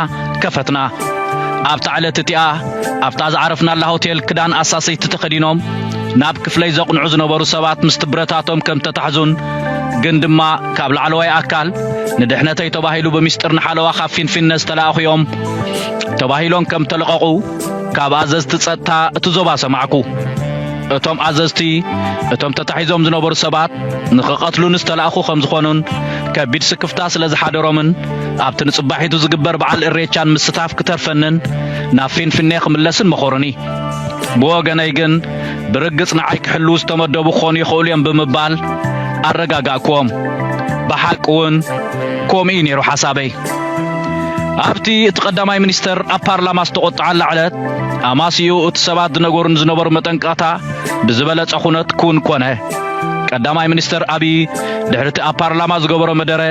ከፈትና። ኣብታ ዕለት እቲኣ ኣብታ ዝዓረፍናላ ሆቴል ክዳን ኣሳሰይቲ ተኸዲኖም ናብ ክፍለይ ዘቕንዑ ዝነበሩ ሰባት ምስቲ ብረታቶም ከም ተታሕዙን ግን ድማ ካብ ላዕለዋይ ኣካል ንድሕነተይ ተባሂሉ ብሚስጥር ንሓለዋ ካብ ፊንፊነ ዝተላእኹ እዮም ተባሂሎም ከም ተለቐቑ ካብ ኣዘዝቲ ጸጥታ እቲ ዞባ ሰማዕኩ። እቶም ኣዘዝቲ እቶም ተታሒዞም ዝነበሩ ሰባት ንኽቐትሉኒ ዝተላእኹ ከም ዝኾኑን ከቢድ ስክፍታ ስለ ዝሓደሮምን ኣብቲ ንጽባሒቱ ዝግበር በዓል እሬቻን ምስታፍ ክተርፈንን ናብ ፊንፊኔ ክምለስን መኸሩኒ። ብወገነይ ግን ብርግጽ ንዓይ ክሕልዉ ዝተመደቡ ክኾኑ ይኽእሉ እዮም ብምባል ኣረጋጋእክዎም። ብሓቂ እውን ከምኡ እዩ ነይሩ ሓሳበይ። ኣብቲ እቲ ቀዳማይ ሚኒስተር ኣብ ፓርላማ ዝተቖጥዓላ ዕለት ኣማሲኡ እቲ ሰባት ዝነገሩኒ ዝነበሩ መጠንቀቕታ ብዝበለጸ ኩነት ክውን ኮነ። ቀዳማይ ሚኒስተር ኣብይ ድሕሪ እቲ ኣብ ፓርላማ ዝገበሮ መደረ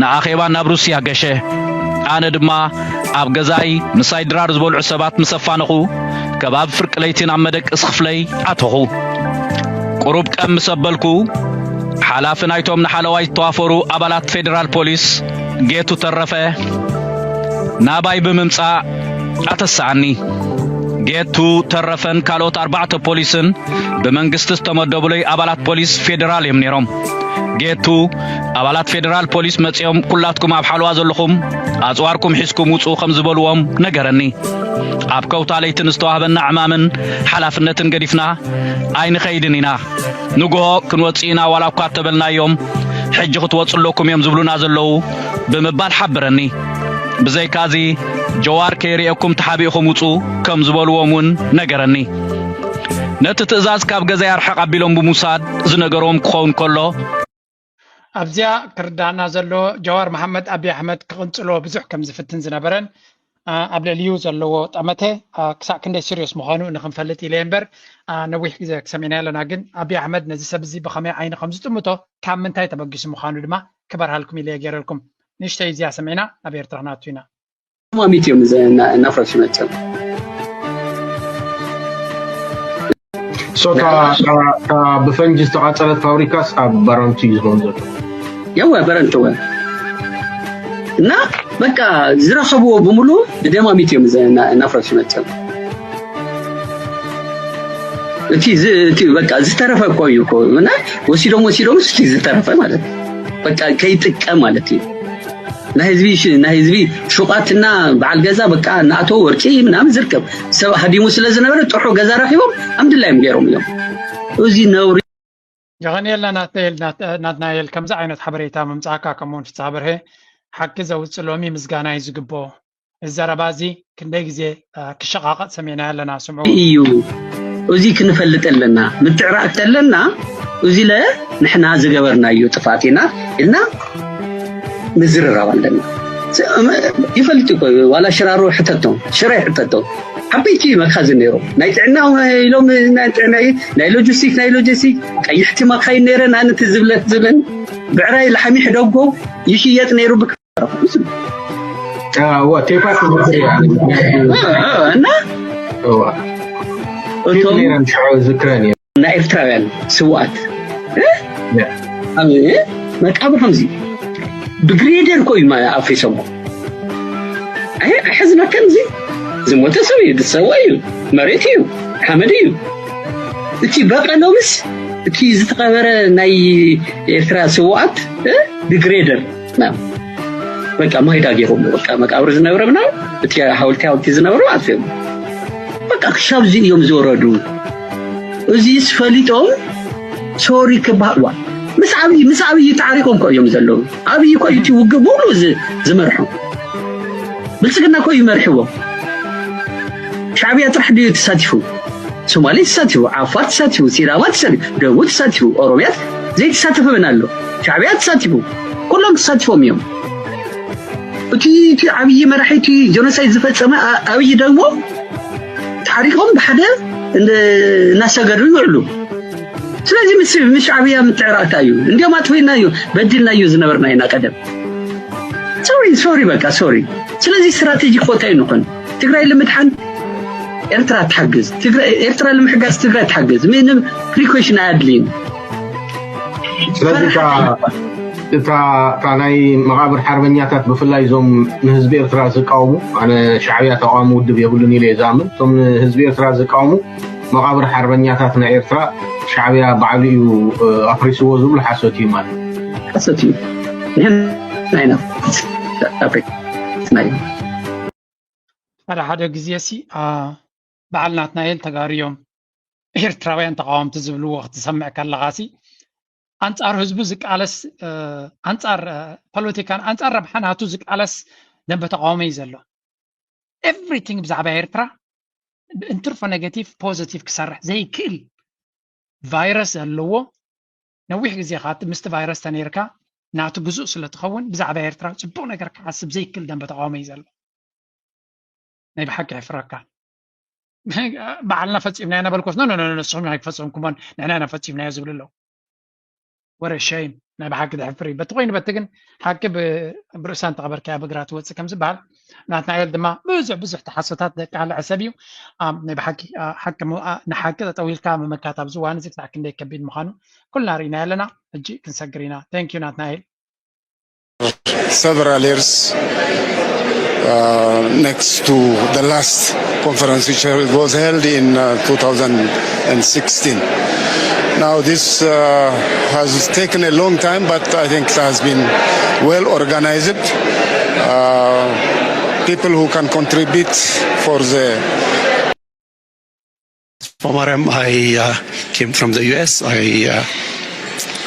ንኣኼባ ናብ ሩስያ ገሸ። ኣነ ድማ ኣብ ገዛይ ምሳይ ድራር ዝበልዑ ሰባት ምስ ኣፋነኹ፣ ከባቢ ፍርቂ ለይቲ ናብ መደቀሲ ክፍለይ ኣተኹ። ቁሩብ ቀም ምስ ኣበልኩ፣ ሓላፊ ናይቶም ንሓለዋይ ዝተዋፈሩ ኣባላት ፌደራል ፖሊስ ጌቱ ተረፈ ናባይ ብምምጻእ ኣተስኣኒ። ጌቱ ተረፈን ካልኦት ኣርባዕተ ፖሊስን ብመንግስቲ ዝተመደቡለይ ኣባላት ፖሊስ ፌደራል እዮም ነይሮም። ጌቱ፣ ኣባላት ፌደራል ፖሊስ መጺኦም፣ "ኩላትኩም ኣብ ሓለዋ ዘለኹም ኣጽዋርኩም ሒዝኩም ውጹ" ከም ዝበልዎም ነገረኒ። ኣብ ከውታ ለይቲ ንዝተዋህበና ዕማምን ሓላፍነትን ገዲፍና ኣይንኸይድን ኢና። ንግሆ ክንወጽእ ኢና ዋላ እኳ እተበልናዮም፣ "ሕጂ ክትወጹ ኣለኩም እዮም ዝብሉና ዘለዉ" ብምባል ሓበረኒ። ብዘይካዚ፣ "ጀዋር ከይርእየኩም ተሓቢእኹም ውጹ" ከም ዝበልዎም እውን ነገረኒ። ነቲ ትእዛዝ ካብ ገዛይ ኣርሕቕ ኣቢሎም ብምውሳድ ዝነገርዎም ክኸውን ከሎ፣ ኣብዚኣ ክርዳእና ዘሎ፣ ጀዋር መሓመድ ኣብይ ኣሕመድ ክቕንጽሎ ብዙሕ ከም ዝፍትን ዝነበረን፣ ኣ፣ ኣብ ልዕሊኡ ዘለዎ ጠመተ፣ ኣ፣ ክሳዕ ክንደይ ሲሪየስ ምዃኑ ንኽንፈልጥ ኢለ እምበር፣ ኣ፣ ነዊሕ ግዜ ክሰሚዕና ኣለና። ግን ኣብይ ኣሕመድ ነዚ ሰብ እዚ ብኸመይ ዓይኒ ከም ዝጥምቶ፣ ካብ ምንታይ ተበጊሱ ምዃኑ ድማ ክበርሃልኩም ኢለ እየ ገይረልኩም። ንእሽተይ እዚኣ ሰሚዕና ናብ ኤርትራ ክንኣቱ ኢና። ማሚት እዮም ዘ-፣ እና-፣ እናፍረሱ መፅኦም። So እታ እታ ብፈንጂ ዝተቓፀለት ፋብሪካስ ኣብ ባረንቱ እዩ ዝኸውን ዘሎ? የወ በረንትወ እና በቃ ዝረኸብዎ ብምሉ ብደማሚት እዮም ዘ-፣ እና-፣ እናፍረሱ መፅኦም። እቲ ዝ-፣ እቲ በቃ ዝተረፈ እኮ እዩ እኮ እና ወሲዶም ወሲዶም እቲ ዝተረፈ ማለት ነው። በቃ ከይጥቀም ማለት እዩ። ናይ ህዝቢ ሽ-፣ ናይ ህዝቢ ሹቓትና በዓል ገዛ በቃ እናኣተው ወርቂ ምናምን ዝርከብ ሰብ ሃዲሙ ስለ ዝነበረ ጥርሑ ገዛ ረኺቦም ኣምድላዮም ገይሮም እዮም። እዚ ነውሪ። የቐንየልና ናትናኤል ናት-፣ ናትናኤል ከምዚ ዓይነት ሓበሬታ ምምጻእካ፣ ከምኡውን ፍስሃ በርሀ ሓቂ ዘውጽእ ሎሚ ምስጋና እዩ ዝግብኦ። እዚ ዘረባ እዚ ክንደይ ግዜ፣ እ፣ ክሸቓቐጥ ሰሚዕናዮ ኣለና፣ ስምዑ። እዩ። እዚ ክንፈልጥ ኣለና፣ ምትዕራቕ ተለና፣ እዚ ለ ንሕና ዝገበርናዮ ጥፍኣት ኢና ኢልና ምዝርራብ ኣለና። ስ-፣ እም-፣ ይፈልጥ እኮ እዩ፣ ዋላ ሽራሮ ሕተቶም፣ ሽረ ሕተቶም። ዓበይቲ መካዝን ነይሮም። ናይ ጥዕና ኢሎም፣ ናይ ጥዕና፣ ናይ ሎጂስቲክ፣ ናይ ሎጂስቲክ፣ ቀይሕቲ መካይን ነይረን፣ ኣነ ትዝ ዝብለ-፣ ትዝ ዝብለኒ፣ ብዕራይ ላሕሚ ሕደጎ ይሽየጥ ነይሩ ብክ-፣ እዋ፣ ቴፓ ክዝክር እያ። እ፣ እ፣ እና እዋ። እቶም ነይረን ሽዑ ዝክረን እየ። ናይ ኤርትራውያን ስውኣት፣ እ? ያ። ኣብ፣ እ? መቃብር ከምዚ ብግሬደር እኮ እዩ ማ-፣ ኣፍሪሶሞ። ኣይ፣ ኣሕዝነካ ከምዚ ዝሞተ ሰብ እዩ፣ ዝሰዋ እዩ፣ መሬት እዩ፣ ሓመድ እዩ። እቲ በቀሎምስ እቲ ዝተቐበረ ናይ ኤርትራ ስውኣት፣ እ? ብግሬደር ና በቃ ማይዳ ገይሮም በቃ መቃብር ዝነበረ ምናምን እቲ ሓወልቲ ሓወልቲ ዝነበሩ ኣጥፊኦም በቃ ክሻብ እዚ እዮም ዝወረዱ። እዚስ ፈሊጦም ሶሪ ክበሃል ዋ ምስ ዓብዪ ምስ ዓብዪ ተዓሪቆም እኮ እዮም ዘለዉ። ዓብዪ እኮ እዩ እቲ ውግእ ሙሉ ዝ-፣ ዝመርሖ ብልፅግና እኮ እዩ መሪሕዎ። ሻዕብያ ጥራሕ ድዩ ተሳቲፉ? ሶማሌ ተሳቲፉ፣ ዓፋር ተሳቲፉ፣ ሲዳማ ተሳቲፉ፣ ደቡብ ተሳቲፉ፣ ኦሮሚያ ዘይተሳተፈ መን ኣሎ? ሻዕብያ ተሳቲፉ፣ ኩሎም ተሳቲፎም እዮም። እቲ እቲ ዓብዪ መራሒ እቲ ጀኖሳይድ ዝፈፀመ ኣ-፣ ኣብይ ደግሞ ተሓሪቆም ብሓደ እንደ-፣ እናሰገዱ ይውዕሉ። ስለዚ ምስ ምስ ሻዕብያ ምትዕራቕካ እዩ። እንዲያውም ኣጥፊእናዮ በዲልናዮ ዝነበርና ኢና ቀደም። ሶሪ ሶሪ በቃ ሶሪ። ስለዚ ስትራቴጂ ኮታ ይንኾን ትግራይ ንምድሓን ኤርትራ ትሓግዝ፣ ትግራይ፣ ኤርትራ ንምሕጋዝ ትግራይ ትሓግዝ። ምንም ፕሪኮሽን ኣያድልይን። ስለዚ እታ እታ እታ ናይ መቓብር ሓርበኛታት ብፍላይ እዞም ንህዝቢ ኤርትራ ዝቃወሙ ኣነ ሻዕብያ ተቃዋሚ ውድብ የብሉን ኢለ እየ ዝኣምን። እቶም ንህዝቢ ኤርትራ ዝቃወሙ መቓብር ሓርበኛታት ናይ ኤርትራ ሻዕብያ ባዕሉ እዩ ኣፍሪስዎ ዝብሉ ሓሶት እዩ ማለት እዩ። ሓሶት እዩ። ንሕና ኢና ኣፍሪስናዮ። ሓደ ሓደ ግዜ ሲ በዓል ናትናኤል ተጋሩ እዮም ኤርትራውያን ተቃወምቲ ዝብልዎ ክትሰምዕ ከለኻ ሲ ኣንጻር ህዝቡ ዝቃለስ ኣንጻር ፖለቲካን ኣንጻር ረብሓ ናቱ ዝቃለስ ደንበ ተቃውሞ እዩ ዘሎ። ኤቭሪቲንግ ብዛዕባ ኤርትራ እንትርፎ ኔጋቲቭ ፖዘቲቭ ክሰርሕ ዘይክእል ቫይረስ ዘለዎ ነዊሕ ግዜ ከዓ ምስቲ ቫይረስ ተነይርካ ናቱ ግዙእ ስለ ትኸውን ብዛዕባ ኤርትራ ፅቡቅ ነገር ክሓስብ ዘይክእል ደንበ ተቃውሞ እዩ ዘሎ። ናይ ብሓቂ የሕፍረካ። ባዕልና ፈፂምናዮ እናበልኩስ፣ ኖ ኖ ኖ፣ ንስኹም ኣይፈፀምኩሞን፣ ንሕና ኢና ፈፂምናዮ ዝብሉ ኣለዉ። ወረ ሸይም፣ ናይ ብሓቂ ዘሕፍር እዩ። በቲ ኮይኑ በቲ ግን ሓቂ ብ-፣ ብርእሳ እንተቐበርካያ ብእግራ ትወፅእ ከም ዝበሃል፣ ናትናኤል ድማ ብዙሕ ብዙሕ ተሓሶታት ደቂ ኣለዐ ሰብ እዩ። ኣም፣ ናይ ብሓቂ፣ ኣ፣ ሓቂ ም-፣ ኣ፣ ንሓቂ ጠጠው ኢልካ ምምካት ኣብዚ እዋን እዚ ክሳዕ ክንደይ ከቢድ ምዃኑ ኩልና ርኢና ኣለና። ሕጂ ክንሰግር ኢና። Thank you ናትናኤል። Several years, uh, next to the last conference, which was held in, uh, two thousand sixteen. Now, this, uh, has taken a long time, but I think it has been well organized. Uh, people who can contribute for the Fomaram, I, uh, came from the U S. I, uh,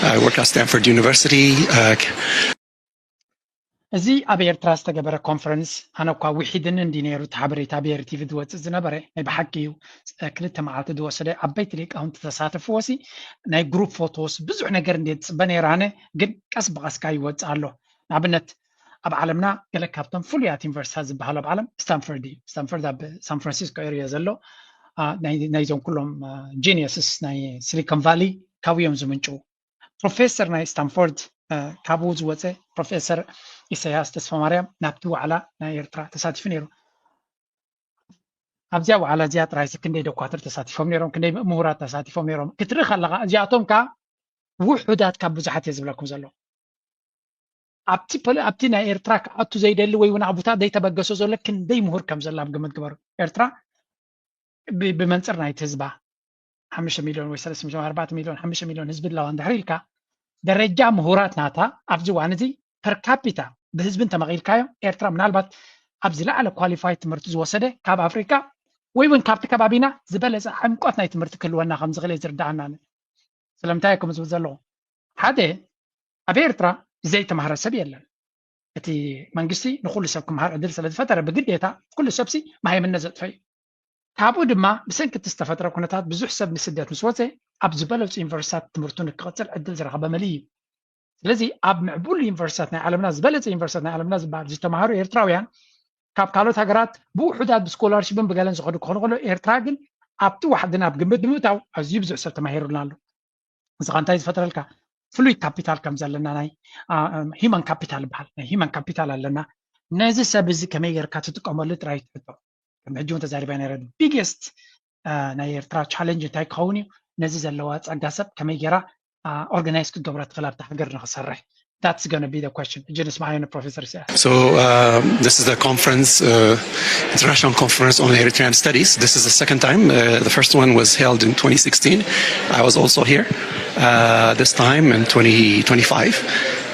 I work at Stanford University. Uh, እዚ ኣብ ኤርትራ ዝተገበረ ኮንፈረንስ፣ ኣነ እኳ ውሒድን እንዲ ነይሩ እቲ ሓበሬታ ብኤር ቲቪ ዝወፅእ ዝነበረ፣ ናይ ብሓቂ እዩ። እ፣ ክልተ መዓልቲ ዝወሰደ፣ ዓበይቲ ሊቃውንቲ ተሳተፍዎ ሲ፣ ናይ ግሩፕ ፎቶስ ብዙሕ ነገር እንደ ዝፅበ ነይረ ኣነ፣ ግን ቀስ ብቐስካ ይወፅእ ኣሎ። ንኣብነት ኣብ ዓለምና ገለ ካብቶም ፍሉያት ዩኒቨርሲታት ዝበሃሉ ኣብ ዓለም ስታንፈርድ እዩ። ስታንፈርድ ኣብ ሳን ፍራንሲስኮ ኤሪያ ዘሎ፣ ኣ፣ ናይ፣ ናይዞም ኩሎም፣ አ፣ ጂኒየስስ ናይ ሲሊኮን ቫሊ ካብኡ እዮም ዝምንጭው። ፕሮፌሰር ናይ ስታንፎርድ፣ እ፣ ካብኡ ዝወፀ ፕሮፌሰር ኢሳያስ ተስፋማርያም ናብቲ ዋዕላ ናይ ኤርትራ ተሳቲፉ ነይሩ። ኣብዚኣ ዋዕላ እዚኣ ጥራይ ክንደይ ደኳትር ተሳቲፎም ነይሮም፣ ክንደይ ምሁራት ተሳቲፎም ነይሮም ክትርኢ ከለኻ፣ እዚኣቶም ከኣ ውሑዳት ካብ ብዙሓት እየ ዝብለኩም ዘሎ። ኣብቲ ፖለ-፣ ኣብቲ ናይ ኤርትራ ክኣቱ ዘይደሊ ወይ እውን ኣብታ ዘይተበገሶ ዘሎ ክንደይ ምሁር ከም ዘሎ ኣብ ግምት ግበሩ። ኤርትራ ብ-፣ ብመንፅር ናይቲ ህዝባ ሓሙሽተ ሚልዮን ወይ ሰለስተ ሚልዮን፣ ኣርባዕተ ሚልዮን፣ ሓሙሽተ ሚልዮን ህዝቢ ኣለዋ እንድሕር ኢልካ፣ ደረጃ ምሁራት ናታ ኣብዚ እዋን እዚ ፐር ካፒታ ብህዝቢ እንተመቒልካዮ፣ ኤርትራ ምናልባት ኣብ ዝለዓለ ኳሊፋይድ ትምህርቲ ዝወሰደ ካብ ኣፍሪካ ወይ እውን ካብቲ ከባቢና ዝበለፀ ዕምቆት ናይ ትምህርቲ ክህልወና ከም ዝኽእል እየ ዝርድኣና። ስለምንታይ እየ ከምኡ ዝብል ዘለኹ? ሓደ፣ ኣብ ኤርትራ ዘይተማህረ ሰብ የለን። እቲ መንግስቲ ንኹሉ ሰብ ክመሃር ዕድል ስለ ዝፈጠረ፣ ብግዴታ ኩሉ ሰብሲ መሃይምነት ዘጥፈ እዩ። ካብኡ ድማ ብሰንኪ እቲ ዝተፈጥረ ኩነታት ብዙሕ ሰብ ንስደት ምስ ወፀ፣ ኣብ ዝበለፁ ዩኒቨርሲታት ትምህርቱ ንክቕፅል ዕድል ዝረኸበ መሊ እዩ። ስለዚ ኣብ ምዕቡል ዩኒቨርሲታት ናይ ዓለምና፣ ዝበለፀ ዩኒቨርሲታት ናይ ዓለምና ዝበሃል ዝተማሃሩ ኤርትራውያን ካብ ካልኦት ሃገራት ብውሑዳት ብስኮላርሽፕን ብገለን ዝኸዱ ክኾኑ ከሎ፣ ኤርትራ ግን ኣብቲ ዋሕዲ ናብ ግምት ብምእታው ኣዝዩ ብዙሕ ሰብ ተማሂሩልና ኣሎ። እዚ ኸ እንታይ ዝፈጥረልካ? ፍሉይ ካፒታል ከም ዘለና፣ ናይ፣ አ፣ ሂማን ካፒታል ይበሃል። ናይ ሂማን ካፒታል ኣለና። ነዚ ሰብ እዚ ከመይ ጌርካ ትጥቀመሉ ጥራይ ትሕቶ። ከም ሕጂ እውን ተዛሪባ ነይረ። ቢግስት፣ አ፣ ናይ ኤርትራ ቻለንጅ እንታይ ክኸውን እዩ? ነዚ ዘለዋ ጸጋ ሰብ ከመይ ጌራ፣ አ፣ ኦርጋናይዝ ክትገብራ ትኽእል ኣብታ ሃገር ንኽሰርሕ? That's gonna be the question. ሕጂ ንስማዓዮ ንፕሮፌሰር ኢሳያስ። So, um, this is the conference, uh, International Conference on Eritrean Studies. This is the second time. Uh, the first one was held in twenty sixteen. I was also here. Uh, this time in twenty twenty-five,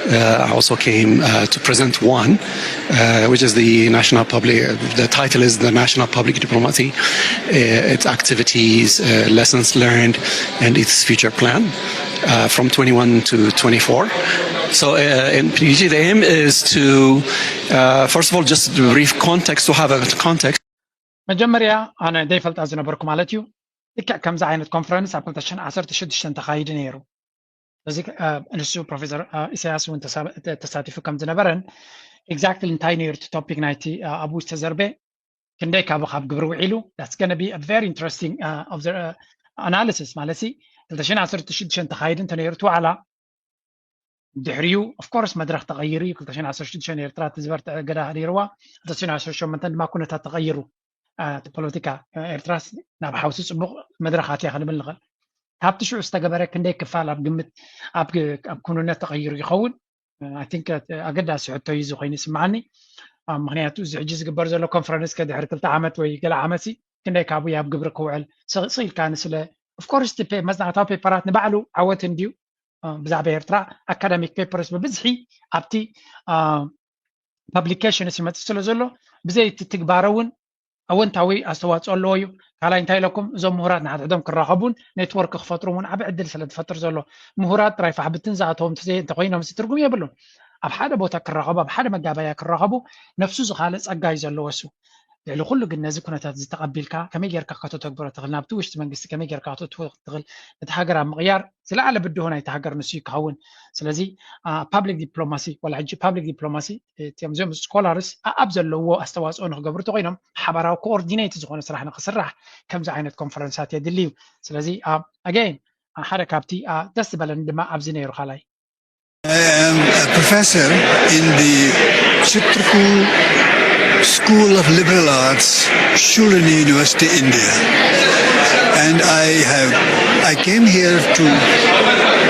uh, I also came, uh, to present one, uh, which is the National Public, the title is the National Public Diplomacy, uh, its activities, uh, lessons learned, and its future plan, uh, from twenty-one to twenty-four. So, uh, in P G, the aim is to, uh, first of all, just a brief context, to have a context. መጀመርያ፣ ኣነ ዘይፈልጣ ዝነበርኩ ማለት እዩ፣ ልክዕ ከምዚ ዓይነት ኮንፈረንስ ኣብ ክልተ ሽሕን ዓሰርተ ሽዱሽተን ተኻይዱ ነይሩ። እዚ፣ እ፣ ንሱ ፕሮፌሰር፣ እ፣ ኢሳያስ እውን ተሳ-፣ ተ-፣ ተሳቲፉ ከም ዝነበረን፣ ኤግዛክትሊ እንታይ ነይሩ እቲ ቶፒክ ናይቲ፣ እ፣ ኣብኡ ዝተዘርበ፣ ክንደይ ካብ፣ ካብ ግብሪ ውዒሉ፣ that's gonna be a very interesting, እ፣ obser-፣ እ፣ ኣናሊሲስ። ማለት ሲ፣ ክልተ ሽሕን ዓሰርተ ሽዱሽተን ተኻይዱ እንተ ነይሩ እቲ ዋዕላ፣ ድሕሪኡ፣ ኦፍ ኮርስ፣ መድረኽ ተቐይሩ እዩ። ክልተ ሽሕን ዓሰርተ ሽዱሽተን ኤርትራ እቲ ዝበርትዐ እገዳ ነይርዋ። ክልተ ሽሕን ዓሰርተ ሸሞንተን ድማ ኩነታት ተቐይሩ። እ፣ እቲ ፖለቲካ፣ እ፣ ኤርትራስ ናብ ሓውሲ ጽቡቕ መድረኽ ኣትያ ክንብል ንኽእል። ካብቲ ሽዑ ዝተገበረ ክንደይ ክፋል ኣብ ግምት፣ ኣብ ግ-፣ ኣብ ክውንነት ተቐይሩ ይኸውን? እ፣ ኣይ ቲንክ፣ እ፣ ኣገዳሲ ሕቶ እዩ እዚ ኮይኑ ይስምዓኒ። እ፣ ምኽንያቱ እዚ ሕጂ ዝግበር ዘሎ ኮንፈረንስ ከ ድሕሪ ክልተ ዓመት ወይ ገለ ዓመት ሲ ክንደይ ካብኡ ኣብ ግብሪ ክውዕል? ስቕ፣ ስቕ ኢልካ ንስለ፣ ኦፍ ኮርስ፣ እቲ ፔ-፣ መጽናዕታዊ ፔፐራት ንባዕሉ ዓወት እንድዩ፣ እ፣ ብዛዕባ ኤርትራ ኣካዳሚክ ፔፐርስ ብብዝሒ ኣብቲ፣ እ፣ ፐብሊኬሽንስ ይመጽእ ስለ ዘሎ፣ ብዘይ እቲ ትግባረ እውን ኣወንታዊ ኣስተዋጽኦ ኣለዎ እዩ። ካልኣይ እንታይ ኢለኩም፣ እዞም ምሁራት ንሓድሕዶም ክራኸቡን ኔትወርክ ክፈጥሩ እውን ዓቢ ዕድል ስለ ዝፈጥር ዘሎ፣ ምሁራት ጥራይ ፋሕ ብትን ዝኣተዎም እንተዘይ-፣ እንተኾይኖም እዚ ትርጉም የብሉን። ኣብ ሓደ ቦታ ክራኸቡ፣ ኣብ ሓደ መጋበያ ክራኸቡ፣ ነፍሱ ዝኻለ ጸጋ እዩ ዘለዎ እሱ። ልዕሊ ኩሉ ግን ነዚ ኩነታት እዚ ተቐቢልካ ከመይ ጌርካ ከተተግብሮ ትኽእል፣ ናብቲ ውሽጢ መንግስቲ ከመይ ጌርካ ከተእትዎ ትኽእል፣ ነቲ ሃገር ኣብ ምቕያር ዝለዓለ ብድሆ ናይቲ ሃገር ንሱ እዩ ክኸውን። ስለዚ ፓብሊክ ዲፕሎማሲ ዋላ ሕጂ ፓብሊክ ዲፕሎማሲ እቲኦም እዚኦም ስኮላርስ ኣብ ዘለውዎ ኣስተዋፅኦ ንክገብሩ ተኮይኖም ሓባራዊ ኮኦርዲኔት ዝኾነ ስራሕ ንክስራሕ ከምዚ ዓይነት ኮንፈረንሳት የድሊ እዩ። ስለዚ ኣገይን ሓደ ካብቲ ደስ ዝበለኒ ድማ ኣብዚ ነይሩ ካልኣይ I am a professor in the Chitrakoot School of Liberal Arts, Shullini University, India. And I have I came here to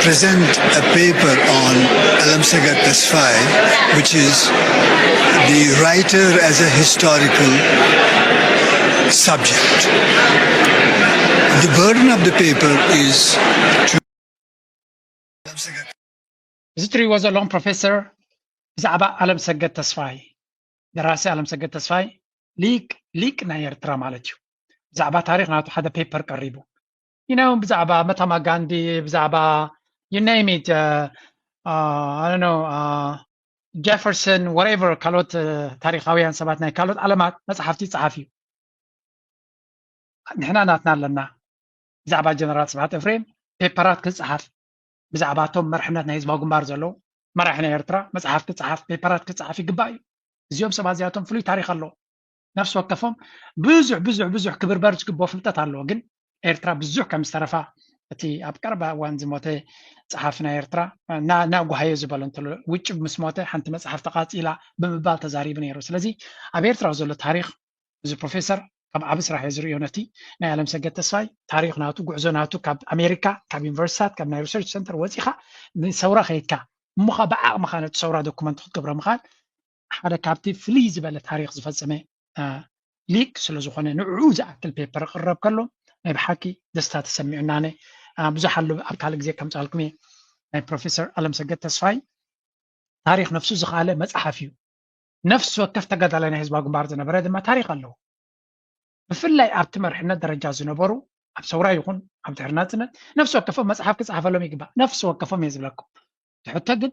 present a paper on Alamsagat Tesfaye, which is the writer as a historical subject. The burden of the paper is to እዚ ትሪእዎ ዘለኹም ፕሮፌሰር ብዛዕባ ኣለምሰገድ ተስፋይ፣ ደራሲ ኣለምሰገድ ተስፋይ ሊቅ ሊቅ ናይ ኤርትራ ማለት እዩ። ብዛዕባ ታሪኽ ናቱ ሓደ ፔፐር ቀሪቡ ኢናውን ብዛዕባ መታማ ጋንዲ፣ ብዛዕባ you name it, ጀፈርሰን፣ whatever፣ ካልኦት ታሪኻውያን ሰባት ናይ ካልኦት ዓለማት መፅሓፍቲ ይፅሓፍ እዩ። ንሕና ናትና ኣለና። ብዛዕባ ጀነራል ስብሓት ኤፍሬም ፔፐራት ክፀሓፍ፣ ብዛዕባ እቶም መርሕነት ናይ ህዝባዊ ግንባር ዘለዉ መራሒ ናይ ኤርትራ መፅሓፍ ክፀሓፍ፣ ፔፐራት ክፀሓፍ ይግባእ እዩ። እዚኦም ሰባት እዚኣቶም ፍሉይ ታሪኽ ኣለዎ። ነፍሲ ወከፎም ብዙሕ ብዙሕ ብዙሕ ክብርበር ዝግብኦ ፍልጠት ኣለዎ። ግን ኤርትራ ብዙሕ ከም ዝተረፋ እቲ ኣብ ቀረባ እዋን ዝሞተ ጸሓፊ ናይ ኤርትራ ናጓሃዮ ዝበሎ እንተሎ ውጭ ምስ ሞተ ሓንቲ መጽሓፍ ተቃጺላ ብምባል ተዛሪቡ ነይሩ። ስለዚ ኣብ ኤርትራ ዘሎ ታሪኽ እዚ ፕሮፌሰር ከም ዓቢ ስራሕ እየ ዝርእዮ። ነቲ ናይ ኣለምሰገድ ተስፋይ ታሪኽ ናቱ፣ ጉዕዞ ናቱ ካብ ኣሜሪካ፣ ካብ ዩኒቨርሲታት፣ ካብ ናይ ሪሰርች ሰንተር ወጺኻ ንሰውራ ከይድካ እሞ ኸኣ ብዓቕምኻ ነቲ ሰውራ ዶኩመንት ክትገብሮ ምኻድ ሓደ ካብቲ ፍልይ ዝበለ ታሪኽ ዝፈጸመ ሊቅ ስለ ዝኾነ ንዕኡ ዝኣክል ፔፐር ክቕረብ ከሎ ናይ ብሓቂ ደስታ ተሰሚዑና። ኣነ ብዙሕ ኣሎ ኣብ ካልእ ግዜ ከምጽኣልኩም እየ። ናይ ፕሮፌሰር ኣለምሰገድ ተስፋይ ታሪኽ ነፍሱ ዝኸኣለ መጽሓፍ እዩ። ነፍሲ ወከፍ ተጋዳላይ ናይ ህዝባዊ ግንባር ዝነበረ ድማ ታሪኽ ኣለዎ። ብፍላይ ኣብቲ መርሕነት ደረጃ ዝነበሩ ኣብ ሰውራ ይኹን ኣብ ድሕሪ ናጽነት ነፍሲ ወከፎም መጽሓፍ ክጽሓፈሎም ይግባእ። ነፍሲ ወከፎም እየ ዝብለኩም። እቲ ሕቶ ግን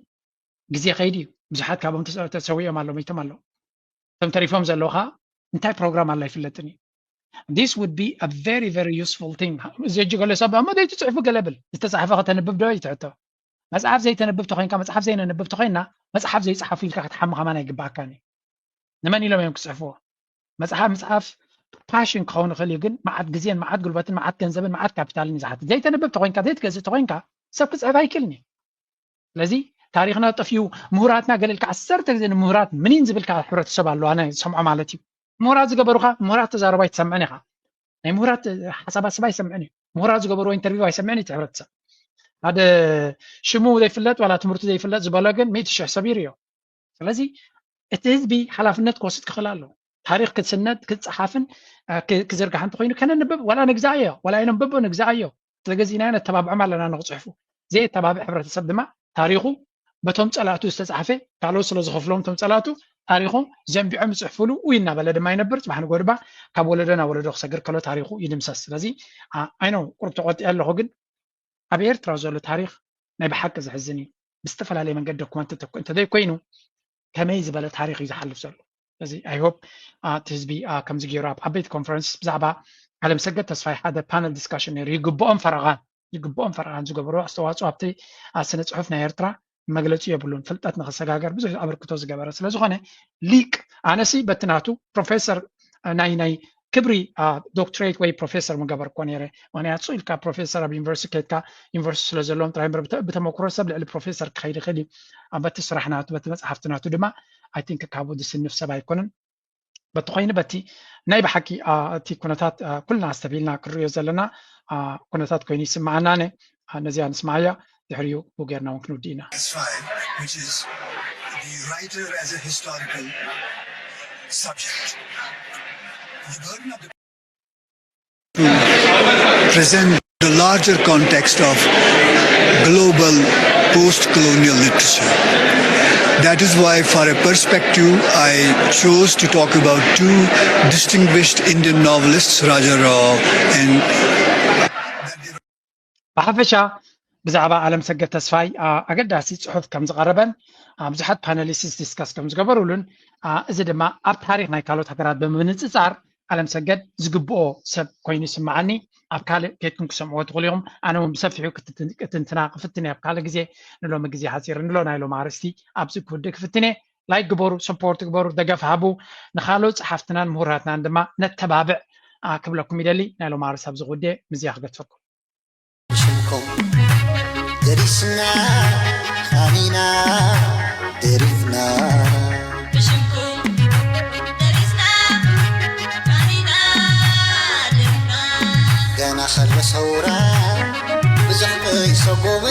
ግዜ ከይዱ እዩ። ብዙሓት ካብኦም ተሰዊኦም ኣለዉ፣ ሞይቶም ኣለዉ። እቶም ተሪፎም ዘለዉ ኸዓ እንታይ ፕሮግራም ኣላ ኣይፍለጥን እዩ። This would be a very very useful thing። እዚ ሕጂ ገለ ሰብ እሞ ዘይትጽሕፉ ገለ ብል ዝተጻሕፈ ከተንብብ ዶ እዩ እቲ ሕቶ። መጽሓፍ ዘይተንብብ ተኾይንካ፣ መጽሓፍ ዘይነንብብ ተኾይንና መጽሓፍ ዘይጽሓፉ ኢልካ ክትሓሚ ከማን ኣይግባኣካን እዩ። ንመን ኢሎም እዮም ክጽሕፍዎ? መጽሓፍ ምጽሓፍ ፓሽን ክኸውን ይኽእል እዩ፣ ግን መዓት ግዜን መዓት ጉልበትን መዓት ገንዘብን መዓት ካፒታልን እዩ ዝሓትት። ዘይተንብብ ተኾይንካ፣ ዘይትገዝእ ተኾይንካ ሰብ ክጽሕፍ ኣይክእልን እዩ። ስለዚ ታሪኽና ጠፊኡ ምሁራትና ገለ ኢልካ ዓሰርተ ግዜ ንምሁራት ምኒን ዝብልካ ሕብረተሰብ ኣሎ፣ ኣነ ዝሰምዖ ማለት እዩ። ምሁራት ዝገበሩኻ ምሁራት ተዛረቡ ኣይትሰምዕን ኢኻ። ናይ ምሁራት ሓሳባት ሰብ ኣይሰምዕን እዩ። ምሁራት ዝገበርዎ ኢንተርቪው ኣይሰምዕን እዩ እቲ ሕብረተሰብ። ሓደ ሽሙ ዘይፍለጥ ዋላ ትምህርቱ ዘይፍለጥ ዝበሎ ግን ሚእቲ ሽሕ ሰብ ይርእዮ። ስለዚ እቲ ህዝቢ ሓላፍነት ክወስድ ክኽእል ኣለዎ። ታሪኽ ክስነድ ክፀሓፍን ክዝርጋሕ እንተኮይኑ ከነንብብ ዋላ ንግዛእዮ ዋላ ኣይነንብቦ ንግዛእዮ ስለገዚእናዮ ነተባብዖም ኣለና ንክፅሕፉ። ዘየተባብዕ ሕብረተሰብ ድማ ታሪኹ በቶም ፀላእቱ ዝተፃሕፈ ካልኦት ስለ ዝኸፍሎም እቶም ፀላእቱ ታሪኹ ዘንቢዖም ይፅሕፍሉ ውይ እናበለ ድማ ይነብር። ፅባሕ ንጎ ድማ ካብ ወለዶ ናብ ወለዶ ክሰግር ከሎ ታሪኹ ይድምሰስ። ስለዚ ኣይኖ ቁሩብ ተቆጢዐ ኣለኹ፣ ግን ኣብ ኤርትራ ዘሎ ታሪኽ ናይ ብሓቂ ዘሕዝን እዩ። ብዝተፈላለየ መንገዲ ዶኩመንት እንተዘይኮይኑ ከመይ ዝበለ ታሪኽ እዩ ዝሓልፍ ዘሎ። ስለዚ I hope እቲ ህዝቢ ከምዚ ገይሩ ኣብ ዓበይቲ ኮንፈረንስ ብዛዕባ ኣለምሰገድ ተስፋይ ሓደ ፓነል ዲስካሽን ነይሩ። ይግብኦም ፈረቓን ይግብኦም ፈረቓን ዝገበሩ ኣስተዋፅኦ ኣብቲ ስነ ፅሑፍ ናይ ኤርትራ መግለፂ የብሉን። ፍልጠት ንክሰጋገር ብዙሕ ኣበርክቶ ዝገበረ ስለዝኾነ ሊቅ ኣነሲ በቲ ናቱ ፕሮፌሰር ናይ ናይ ክብሪ ዶክትሬት ወይ ፕሮፌሰር ምገበርኮ ነይረ። ምክንያቱ ኢልካ ፕሮፌሰር ኣብ ዩኒቨርሲቲ ከይድካ ዩኒቨርሲቲ ስለ ዘለዎም ጥራይ እምበር ብተመክሮ ሰብ ልዕሊ ፕሮፌሰር ክኸይድ ይኽእል እዩ። በቲ ስራሕ ናቱ በቲ መፅሓፍቲ ናቱ ድማ I think ካብኡ ዝስንፍ ሰብ ኣይኮነን። በቲ ኮይኑ በቲ ናይ ብሓቂ እቲ ኩነታት ኩልና ኣስተብሂልና ክንሪኦ ዘለና ኩነታት ኮይኑ ይስምዓና። ነዚኣ ንስምዓያ ድሕሪኡ ብኡ ጌርና እውን ክንውድእ ኢና። Which is the writer as a historical subject. The burden of the to present the larger context of global post-colonial literature. That is why, for a perspective, I chose to talk about two distinguished Indian novelists, Raja Rao and ብሓፈሻ ብዛዕባ ኣለምሰገድ ተስፋይ ኣገዳሲ ፅሑፍ ከም ዝቐረበን ብዙሓት ፓነሊስትስ ዲስካስ ከም ዝገበሩሉን፣ እዚ ድማ ኣብ ታሪክ ናይ ካልኦት ሃገራት ብምንፅፃር ኣለምሰገድ ዝግብኦ ሰብ ኮይኑ ይስምዓኒ። ኣብ ካልእ ኬድኩም ክሰምዕዎ ትኽእሉ ኢኹም። ኣነ እውን ብሰፊሑ ክትንትና ክፍትን እየ ኣብ ካልእ ግዜ። ንሎሚ ግዜ ሓፂር ንሎ ናይ ሎም ኣርእስቲ ኣብዚ ክውድእ ክፍትን እየ። ላይክ ግበሩ፣ ሰፖርት ግበሩ፣ ደገፍ ሃቡ። ንካልኦት ፀሓፍትናን ምሁራትናን ድማ ነተባብዕ ክብለኩም ይደሊ። ናይ ሎም ኣርእስቲ ኣብዚ ክውድእ ምዝያ ክገድፈኩም። ብሽምኩም ደሪስና ሃኒና ደሪፍና ብሽምኩም ደሪስና ሃኒና ደሪፍና ገና ከሎ ሰውራ ብዙሕ ከይሰጎመ